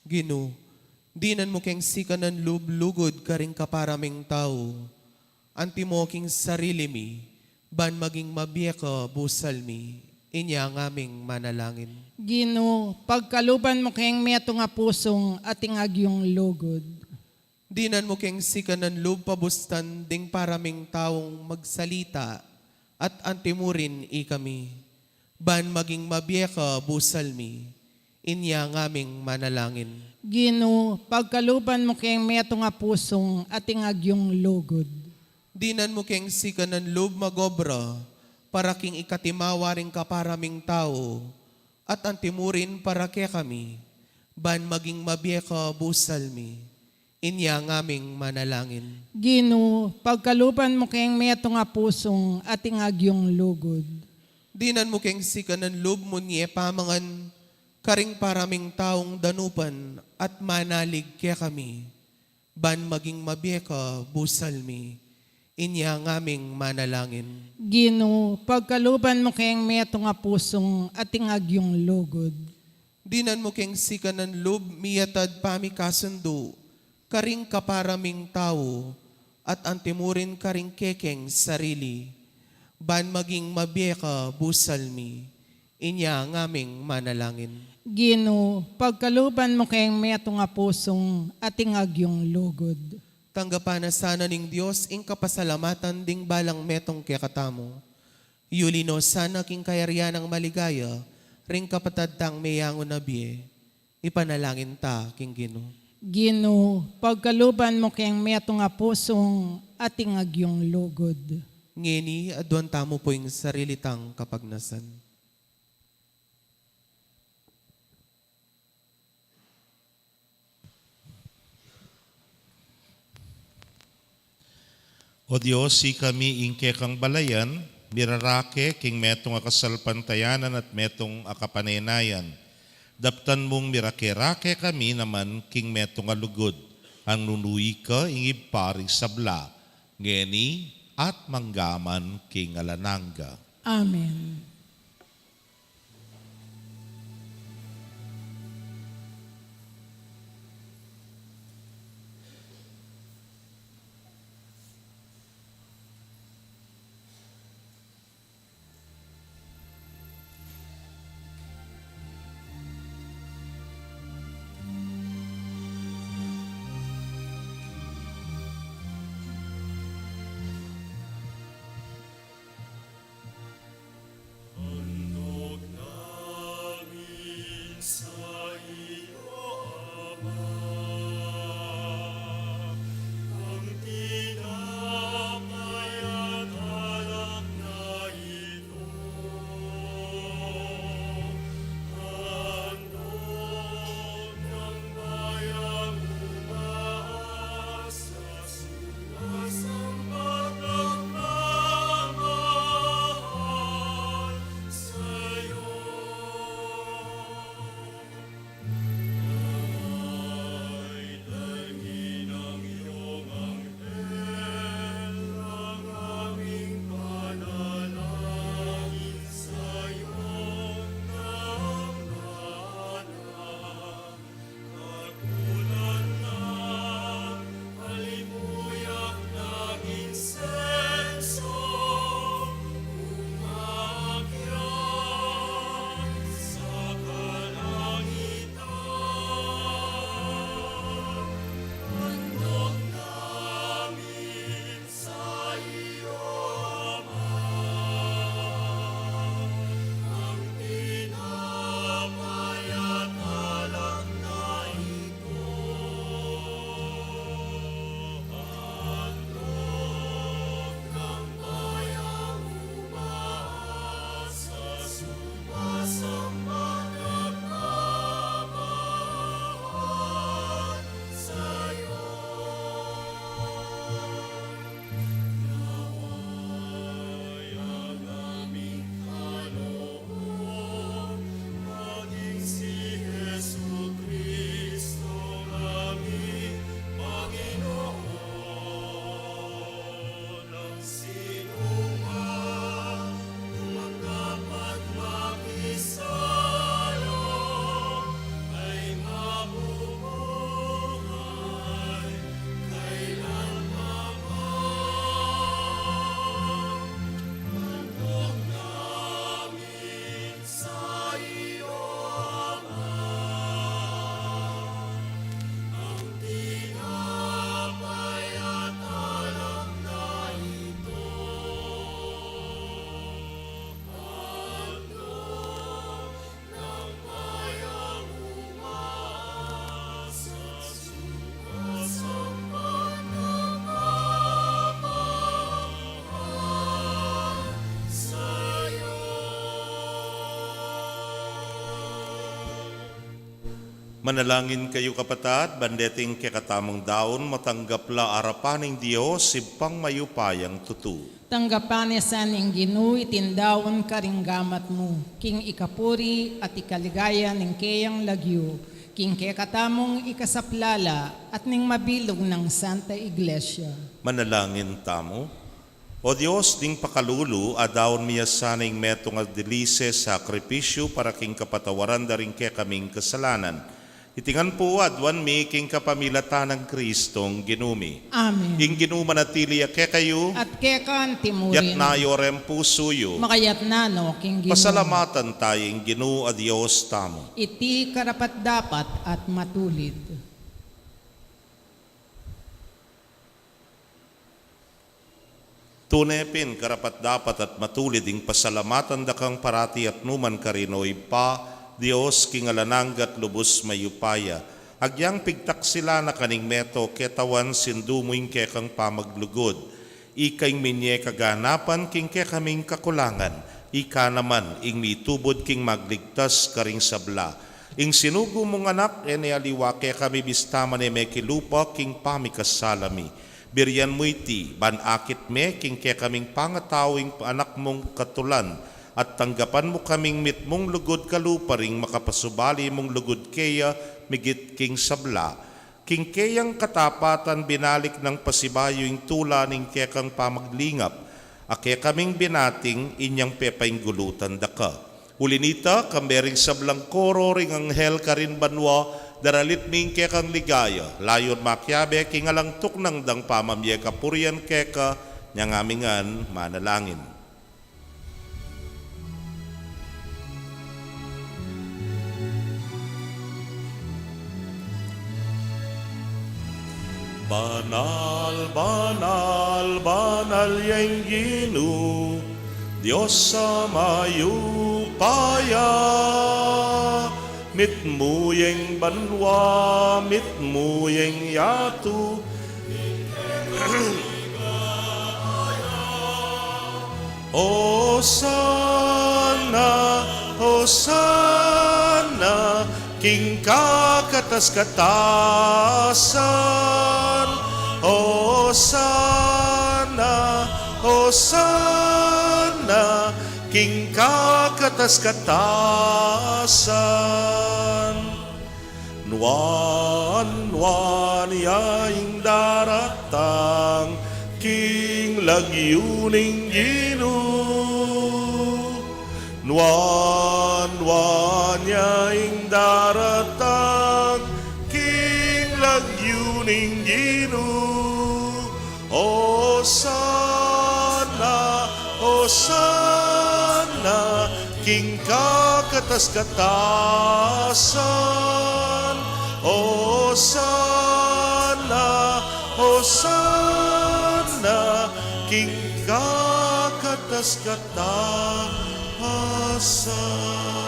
Ginu, dinan mu keng sikanan lub lugud karing kapara ming tau. Antimo king sarili mi, ban maging mabie ka busal mi. Inya ngaming manalangin. Ginu, pagkaluban mu keng metung a pusung ating agyung lugud. Dinan mu keng sikanan lub pabustan ding para ming taung magsalita, at antimurin ikami, ban maging mabie ka busal mi. Inya ngaming manalangin. Ginu, pagkaluban mu keng metung a pusung ating agyung lugud. Dinan mu keng sikanan lub magobra para king ikatimawa ring kapara ming tau, at antimurin para kekami, ban maging mabie ka busal mi. Inya ngaming manalangin. Ginu, pagkaluban mu keng metung a pusung ating agyung lugud. Dinan mu keng sikanan lub munye pamangan karing para ming taung danupan at manalig kekami, ban maging mabie ka busal mi. Inya ngaming manalangin. Ginu, pagkaluban mu keng metung a pusung ating agyung lugud. Dinan mu keng sikanan lub miyatad pamikasundu karing kapara ming tau, at antimurin karing kekeng sarili, ban maging mabie ka busal mi. Inya ngaming manalangin. Ginu, pagkaluban mu keng metung a pusung ating agyung lugud. Tanggapan na sana ning Dios ing kapasalamatan ding balang metung kekatamu. Yuli no sana king kayarian nang maligaya ring kapatad tang meyangu na bie. Ipanalangin ta king Ginu. Ginu, pagkaluban mu keng metung a pusung ating agyung lugud. Ngeni, aduan tamu pu ing sarili tang kapagnasan. O Dios, ikami ing kekang balayan, mirarake king metung a kasalpantayanan at metung a kapanenayan. Daptan mung mirake-rake kami naman king metung a lugud, a nung ika ing Ibpa ring sabla, ngeni at mangga man king alang angga. Amen. Manalangin kayu, kapatad, ban deting kekatamung daun matanggap la arapan ning Dios, Ibpang mayupayang tutu. Tanggapan na sa ning Ginu iting daun karing gamat mu, king ikapuri at ikaligaya ning keyang lagyu, king kekatamung ikasaplala at ning mabilug nang Santa Iglesia. Manalangin tamu. O Dios, ding pakalulu, adaun mi ya sana ing metung a dilisyang sakripisyu para king kapatawaran da ring kekaming kasalanan. Iti ngan pu aduan mi king kapamilatan nang Kristong Ginu mi. Amen. Ing Ginu manatili ya kekayu. At keka antimurin. Yatna yu ring pusu yu. Makayatna no king Ginu. Pasalamatan taya ing Ginu a Dios tamu. Iti karapat-dapat at matulid. Tune pin karapat-dapat at matulid ing pasalamatan da kang parati at nukarin man, O Ibpa, Dios king alang angga at lubus mayupaya. Agyang pigtaksilan na ka ning metung a ketawan, sindu mu ing kekang pamaglugud. Ika ing minye kaganapan king kekaming kakulangan, ika naman ing mitubud king magligtas karing sabla. Ing sinugu mung anak, e ne aliwa kekami bista man e mekilupa king pamikasala mi. Birian mu iti, ban akit me king kekaming pangatau ing anak mung katulan, at tanggapan mu kaming mitmung lugud kalupa ring makapasubali mung lugud keya migit king sabla. King keyang katapatan binalik nang pasibayu ing tula ning kekang pamaglingap, a kekaming binating inyang pepainggulutan da ka. Uli nita, kambe ring sablang koro ring anghel karin banua, daralit mi ing kekang ligaya, layun makiabe king alang tuknang dang pamamie kapurian keka, nyang ami ngan manalangin. Banal, banal, banal ya ing Ginu, Dios a mayupaya, mitmu ya ing banua, mitmu ya ing yatu. Osana, Osana, king kakatas-katasan. Osana, Osana, king kakatas-katasan. Nuan, nuan ya ing daratang king lagyu ning Ginu. Nuan, nuan ya ing daratang king lagyu ning Ginu. Osana, Osana, king kakatas-katasan. Osana, Osana, king kakatas-katasan.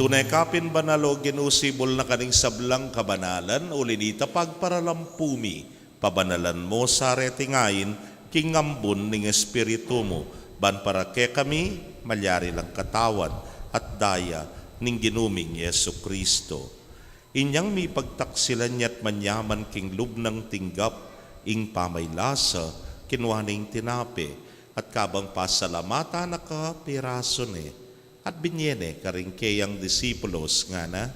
Tune ka pin banal, O Ginu, sibul na ka ning sablang kabanalan, uli nita pagparalampu mi, pabanalan mu sa reting ain king ambun ning Espiritu mu, ban para kekami malyari lang katawan at daya ning Ginu ming Jesucristo. Inyang mipagtaksilan ya't manyaman king lub nang tinggap ing pamaylasa, kinua ne ing tinape, at kabang pasalamatan na ka, pirasu ne, at binie ne karing keyang disipulos, ngana,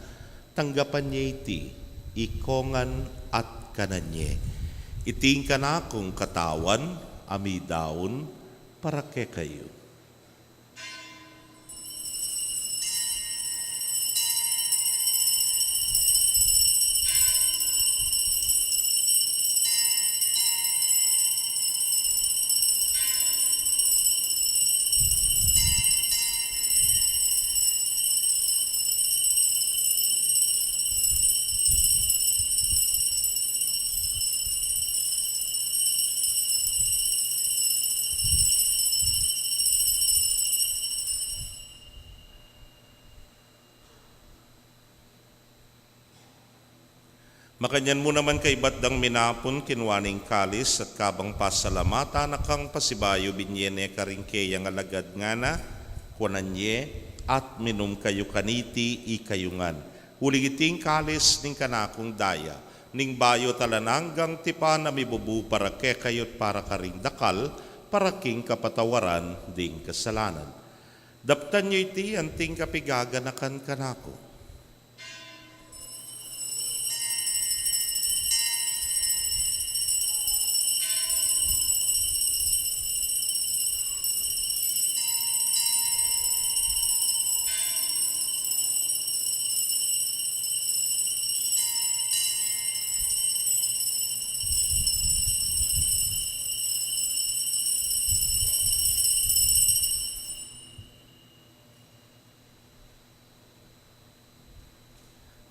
tanggapan ye iti, ikongan at kanan ye. Iti ing kanakung katawan, a midaun para kekayu. Makanyan mu naman kaibat dang minapun, kinua ne ing kalis, at kabang pasalamatan na kang pasibayu, binie ne karing keyang alagad, ngana, kuanan ye, at minum kayu kaniti ikayu ngan. Uling iti ing kalis ning kanakung daya, ning bayu at alang anggang tipan, a mibubu para kekayu at para karing dakal, para king kapatawaran ding kasalanan. Daptan yu iti anting kapigaganakan kanaku.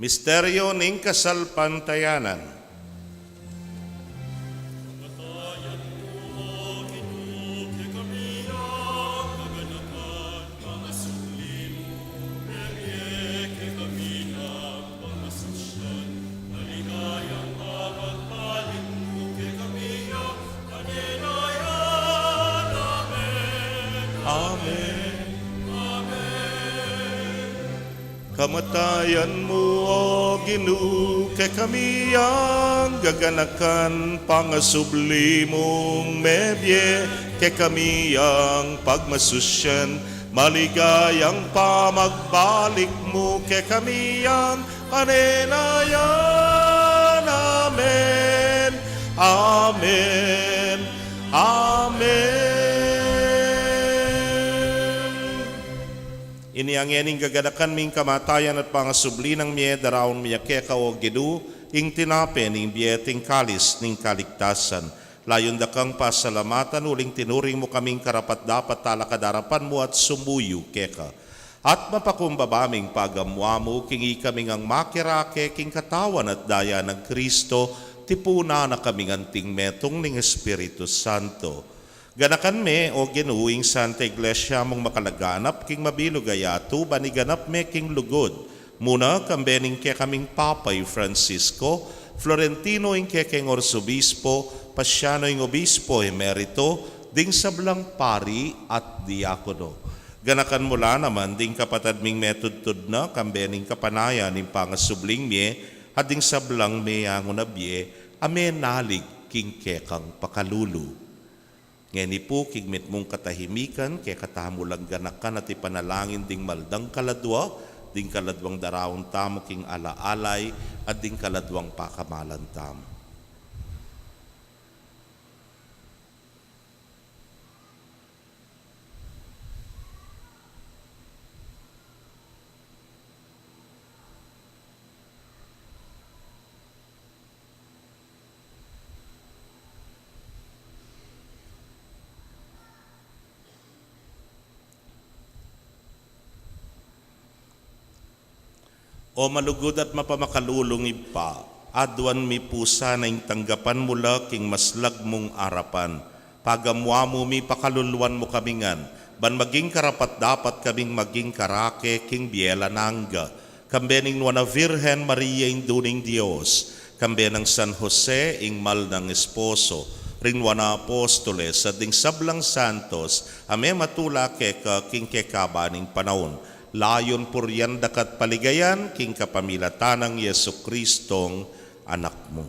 Misteryo ning kasalpantayanan. Amen. Kamatayan mu, O Ginu, kekami yang gaganakan, pangasubli mung mebie kekami yang pagmasusyan, maligayang pamagbalik mu kekami yang kanena yan. Amen. Amen. Amen. Inya ngening gaganakan mi ing kamatayan at pangasubli nang mie, daraun mi ya keka, O Ginu, ing tinape ning bie at ing kalis ning kaligtasan. Layun da kang pasalamatan uling tinuring mu kaming karapat-dapat talakad king arapan mu at sumuyu keka. At mapakumbaba ming pagamuamu king ikami ngang makirake king katawan at daya nang Kristo, tipunan na kaming anting metung ning Espiritu Santo. Ganakan me, O Ginu, ing Santa Iglesia mung makalaganap king mabilug a yatu, ban iganap me king lugud, muna kambe ning kekaming Papa i Francisco, Florentino ing kekeng Arsobispo, Paciano ing Obispo Emerito, ding sablang pari at diakono. Ganakan mu la naman ding kapatad ming metudtud na kambe ning kapanayan ning pangasubling mie, at ding sablang meangu na bie a menalig king kekang pakalulu. Ngeni pu, king mitmung katahimikan, kekatamu lang ganakan at ipanalangin ding mal dang kaladua, ding kaladwang daraun tamu king ala-alay, at ding kaladwang pakamalan tamu. O malugud at mapamakalulung Ibpa, aduan mi pu sana ing tanggapan mu la king maslag mung arapan. Pagamuan mu mi, pakaluluan mu kami ngan, ban maging karapat-dapat kaming maging karake king bie alang angga. Kambe ning Nuan a Virgen Maria, Indu ning Dios, kambe nang San Jose, ing mal nang esposo, ring nuan a apostoles, at ding sablang santos a mematula keka king kekaban ning panaun, layun purian daka at paligayan king kapamilatan nang Jesucristong Anak mu.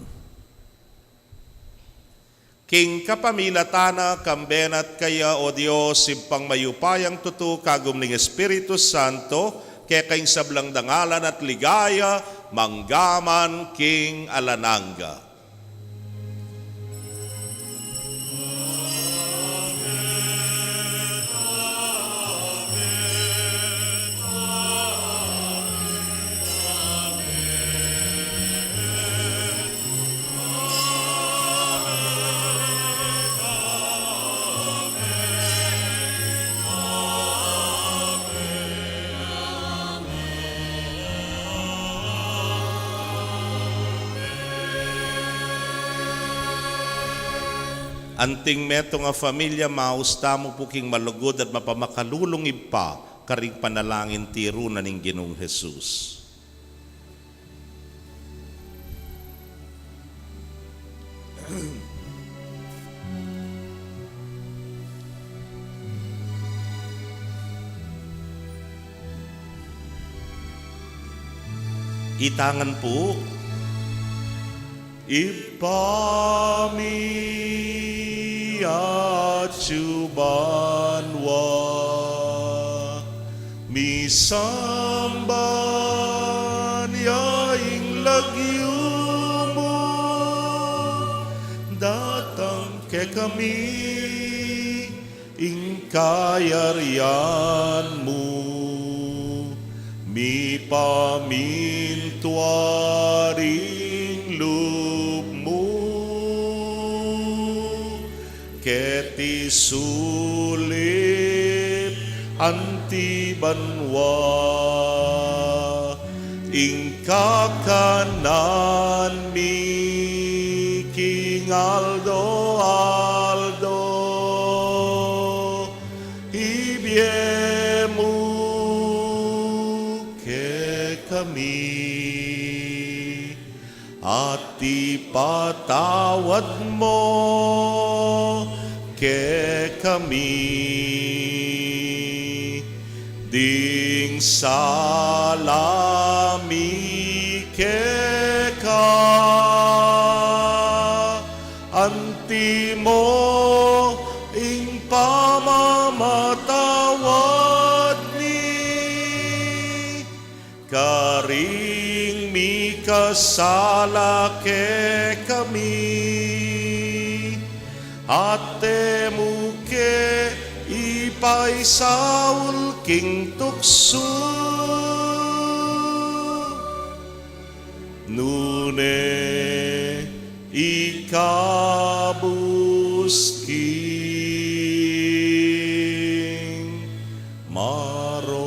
King kapamilatan na, kambe na at kaya, O Dios, Ibpang mayupayang tutu, kagum ning Espiritu Santo, keka ing sablang dangalan at ligaya, mangga man king alang angga. Anting metung a familia, maus tamu pu king malugud at mapamakalulung Ibpa, karing panalangin tiru na ning Ginung Jesus. Itangan pu. Ibpa mi, atsu ka banua, misamban ya ing lagyu mu, datang kekami ing kayarian mu, mipamintuan ing lub mu keti sulip anti banua. Ing kakanan mi king aldo-aldo ibie mu kekami, at ipatawad mu kekami ding sala mi keka, anti mu ing pamamatawad mi karing mikasala kekami, at e mu ke ipaisaul king tuksu, nune ikabus king marok.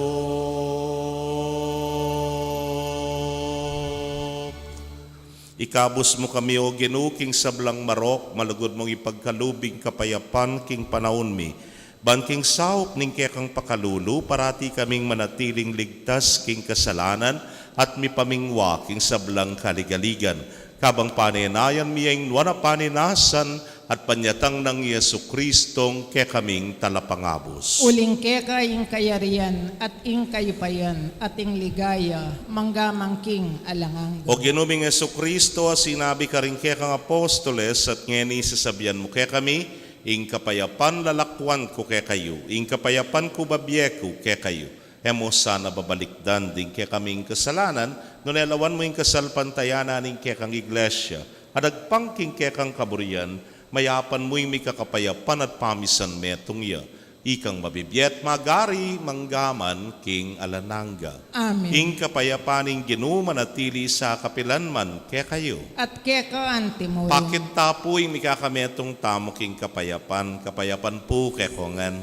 Ikabus mu kami, O Ginu, king sablang marok, malugud mung ipagkalub ing kapayapan king panaun mi. Ban king saup ning kekang pakalulu, parati kaming manatiling ligtas king kasalanan at mipamingwa king sablang kaligaligan. Kabang panenayan mi ing nuan a panenasan at panyatang nang Jesu-Cristong kekaming Talapangabus. Uling keka ing kayarian, at ing kayupayan, at ing ligaya, mangga man king alang angga. O Ginu ming Jesu-Cristo, a sinabi karing kekang apostoles, at ngeni sasabian mu kekami, ing kapayapan lalakwan ku kekayu, ing kapayapan ku bibie ku kekayu. E mu sana babalikdan ding kekaming kasalanan, nune lawan mu ing kasalpantayanan ning kekang Iglesia, a dagpang king kekang kaburian, mayapan mu ing mikakapayapan at pamisan metung ya. Ikang mabibie at magari mangga man king alang angga. Amen. Ing kapayapan ning Ginu manatili sa kapilan man kekayu. At keka anti mu rin. Pakit ta pu ing mikakametung tamu king kapayapan, kapayapan pu kekongan.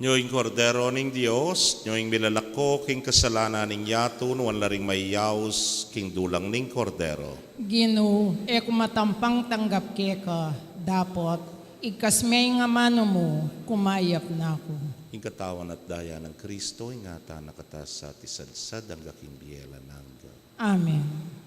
Nyo ing Kordero ning Dios, nyo ing milalako king kasalanan ning yatu, nuan la ring mayaus king dulang ning Kordero. Ginu, e ku matampang tanggap keka, dapot igkas me ing amanu mu, kumayap na ku. Ing katawan at daya nang Kristo, ingatan na kata sa at isadsad angga king bie alang angga. Amen.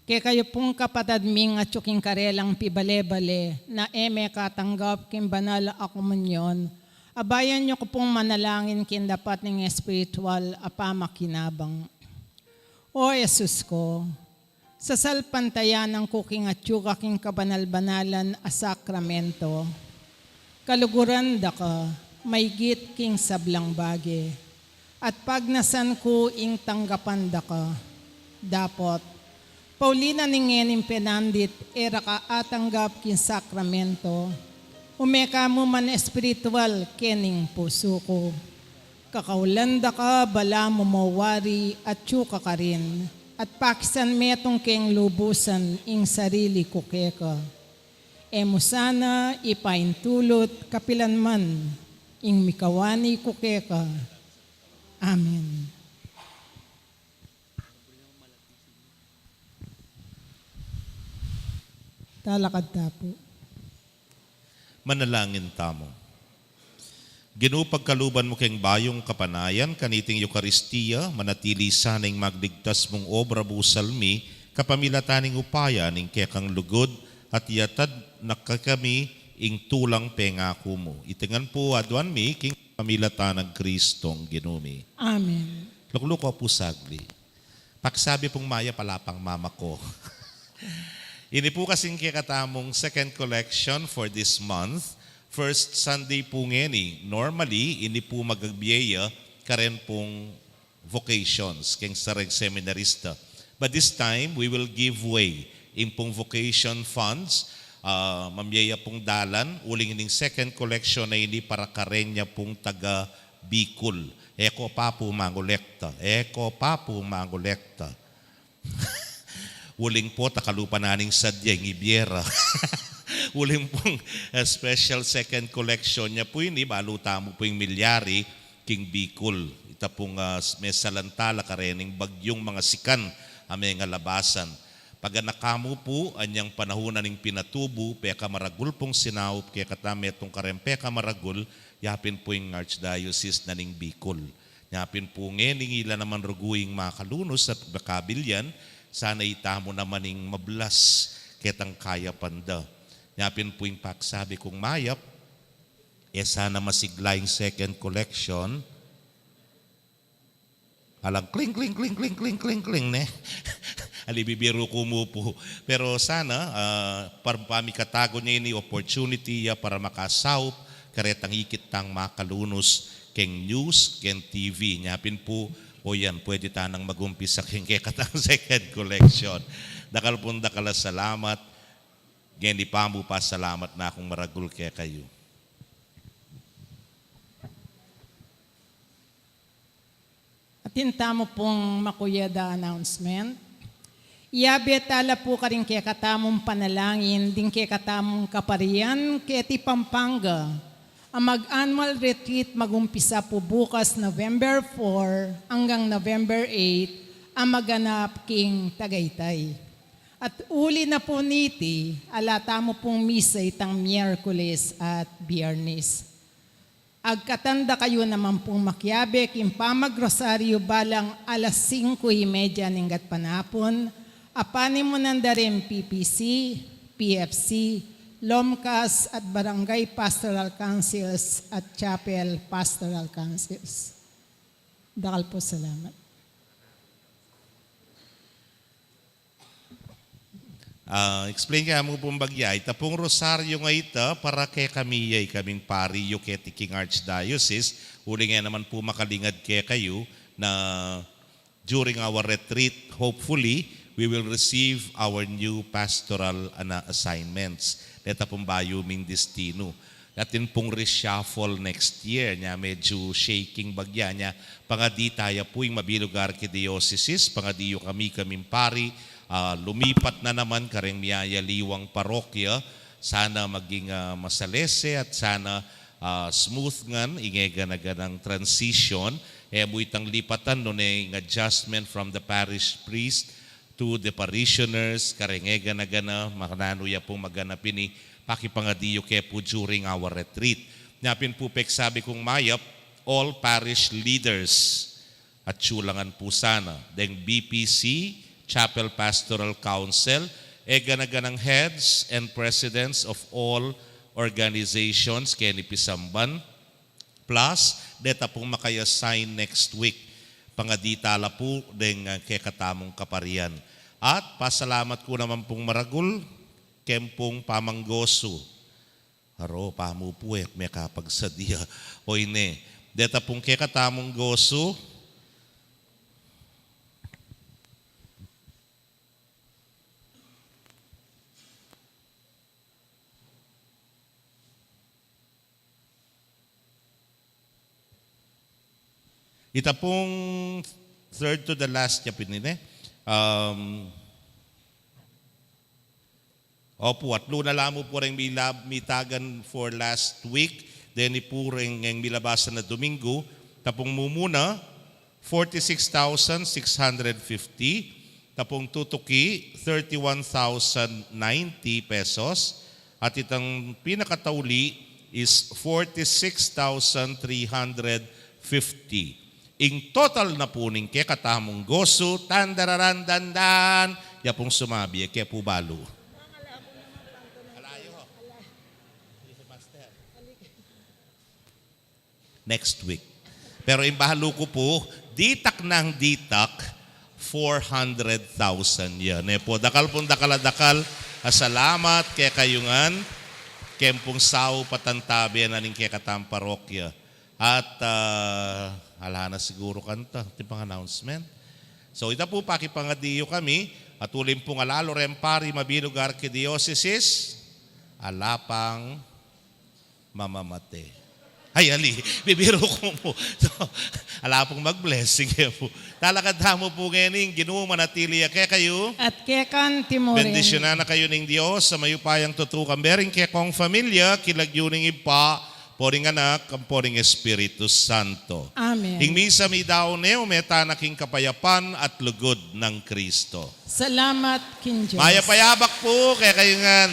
Kekayu pung kapatad ming atyu king karelang pibale-bale na e mekatanggap king banal a komunyon, abayan yu ku pung manalangin king dapat ning espiritual a pamakinabang. O Jesus ku, sasalpantayanan ku king atyu ka king kabanal-banalan a sakramento. Kaluguran da ka, maygit king sablang bage, at pagnasan ku ing tanggapan da ka. Dapot, pauli na ning ngening penandit e ra ka atanggap king sakramento, ume ka mu man espiritual kening pusu ku. Kakaulan da ka balamu mo wari atyu ka karin, at pakisan metung keng lubusan ing sarili ku keka. E mu sana ipaintulut kapilan man ing mikawani ku keka. Amen. Talakad ta pu. Manalangin tamu. Ginu, pagkaluban mu keng bayung kapanayan kaniting Eukaristia, manatili sana ing magligtas mung obra busal mi, kapamilatan ning upaya ning kekang lugud, at iatad na kekami ing tulang pengaku mu. Iti ngan pu aduan mi king pamilatan nang Kristong Ginu mi. Amen. Lukluku pu sagli. Pakisabi pung mayap, ala pang mama ku. Ini pu kasing kekatamung second collection for this month. First Sunday pu ngeni. Normally, ini pu magabie ya karen pung vocations, keng sareng seminarista. But this time, we will give way. Ing pung vocation funds, ah, mamie ya pung dalan, uling ining second collection na ini para karen ya pung taga Bicol. E ko pa pu mangolekta. E ko pa pu mangolekta. Uling pu, takalupa na ning sadya ing ibiera. Uling pung, eh, special second collection ya pu ini, balu tamu pu ing milyari king Bicol. Ita pung, ah, mesalanta la karening bagyung Mangasikan a mengalabasan. Paganaka mu pu, anyang panahun na ning pinatubu, pekamaragul pung sinaup kekatamu metung kareng pekamaragul, yapin pu ing Archdiocese na ning Bicol. Yapin pu ngening ila naman rugu ing makalunus at makabilyan, sana itamu naman ing mablas ketang kayapan da. Yapin pu ing pakisabi kung mayap, e sana masigla ing second collection, alang kling, kling, kling, ne? Ali bibiru ku mu pu. Pero sana, ah, par-, pamikatagun ya ini, opportunity ya para makasaup karetang ikit tang makalunus keng news, keng T V. Nyapin pu, o yan, pwede tanang magumpisa keng kekatang second collection. Dakal pung dakal a salamat. Ngeni pa mu pasalamat na kung maragul kekayu. Atin tamu pung makuyad a announcement. Iyabe ta la pu karing kekatamung panalangin ding kekatamung kaparian keti Pampanga, a mag-annual retreat magumpisa pu bukas November four anggang November eight, a maganap king Tagaytay. At uli na pu niti, ala tamu pung misa itang Miyerkules at Biyernes. Agkatan da kayu naman pung makiabe king pamagrosaryu balang alas singku y media ning gatpanapun, a panimunan da ring P P C, P F C, LOMCAS at Barangay Pastoral Councils at Chapel Pastoral Councils. Dakal pu salamat. Ah, explain ke mu pung bagya. Ita pung rosaryu nga ita, para kekami ya, ikaming pariyu keti king Archdiocese, uling e naman pu makalingad kekayu na During our retreat, hopefully, we will receive our new pastoral, ana, assignments. Deta pung bayu ming destinu. Atin pung reshuffle next year, nya medyu shaking bagya nya. Pangadi taya pu ing mabilug arkidiosesis, pangadi yu kami, kaming pari, ah, lumipat na naman kareng miyayaliwang parokya. Sana maging, ah, masalese at sana, ah, smooth ngan ing eganaganang transition. E mu itang lipatan, nune ing adjustment from the parish priest to the parishioners, kareng eganagana, makananu ya pung maganap ini, pakipangadi yu ke pu during our retreat. Nya pin pu peksabi kung mayap, all parish leaders, atyu la ngan pu sana, deng B P C, Chapel Pastoral Council, eganaganang heads and presidents of all organizations keni pisamban, plus deta pung makai-assign next week. Pangadi tala pu deng, ah, kekatamung kaparian. At pasalamat ku naman pung maragul keng pung pamanggosu. Aro, pamu pu e mekapagsadia. O ine, deta pung kekatamung gosu. Ita pung third to the last ya pin ini. Um, opu, atlu na la mu pu reng mila-, mitagan for last week. Deni pu reng, reng milabasan a Domingo. Ita pung mumuna, forty-six thousand six hundred fifty. Ita pung tutuki, thirty-one thousand ninety pesos. At itang pinakatauli is forty-six thousand three hundred fifty. Ing total na pu ning kekatamung gosu, tandararandandan, ya pung sumabi, e ke pu balu. Alayo. Next week. Pero ing balu ku pu, ditak nang ditak, four hundred thousand ya. Ne pu, dakal pung dakal a dakal a salamat kekayu ngan, keng pung saup at antabe na ning kekatang parokya. At, ah, ala na siguru kanta, atin pang announcement. So, ita pu, pakipangadi yu kami, at uling pung alalu reng pari, mabilug arkidiosesis, ala pang mamamate. Ay, ali, bibiru ku mu. So, ala pung mag-bless, sige pu. Talakad tamu pu ngeni, ing Ginu manatili ya kekayu. At keka naman murin. Bendisyunan na kayu ning Dios a mayupayang tutukan, bering kekong familia, king lagyu ning Ibpa, ampo ning Anak, ampo ning Espiritu Santo. Amen. Ing misa meyari ne, ume tana king kapayapan at lugud nang Kristo. Salamat king Dios. Mayap a yabak pu kekayu ngan.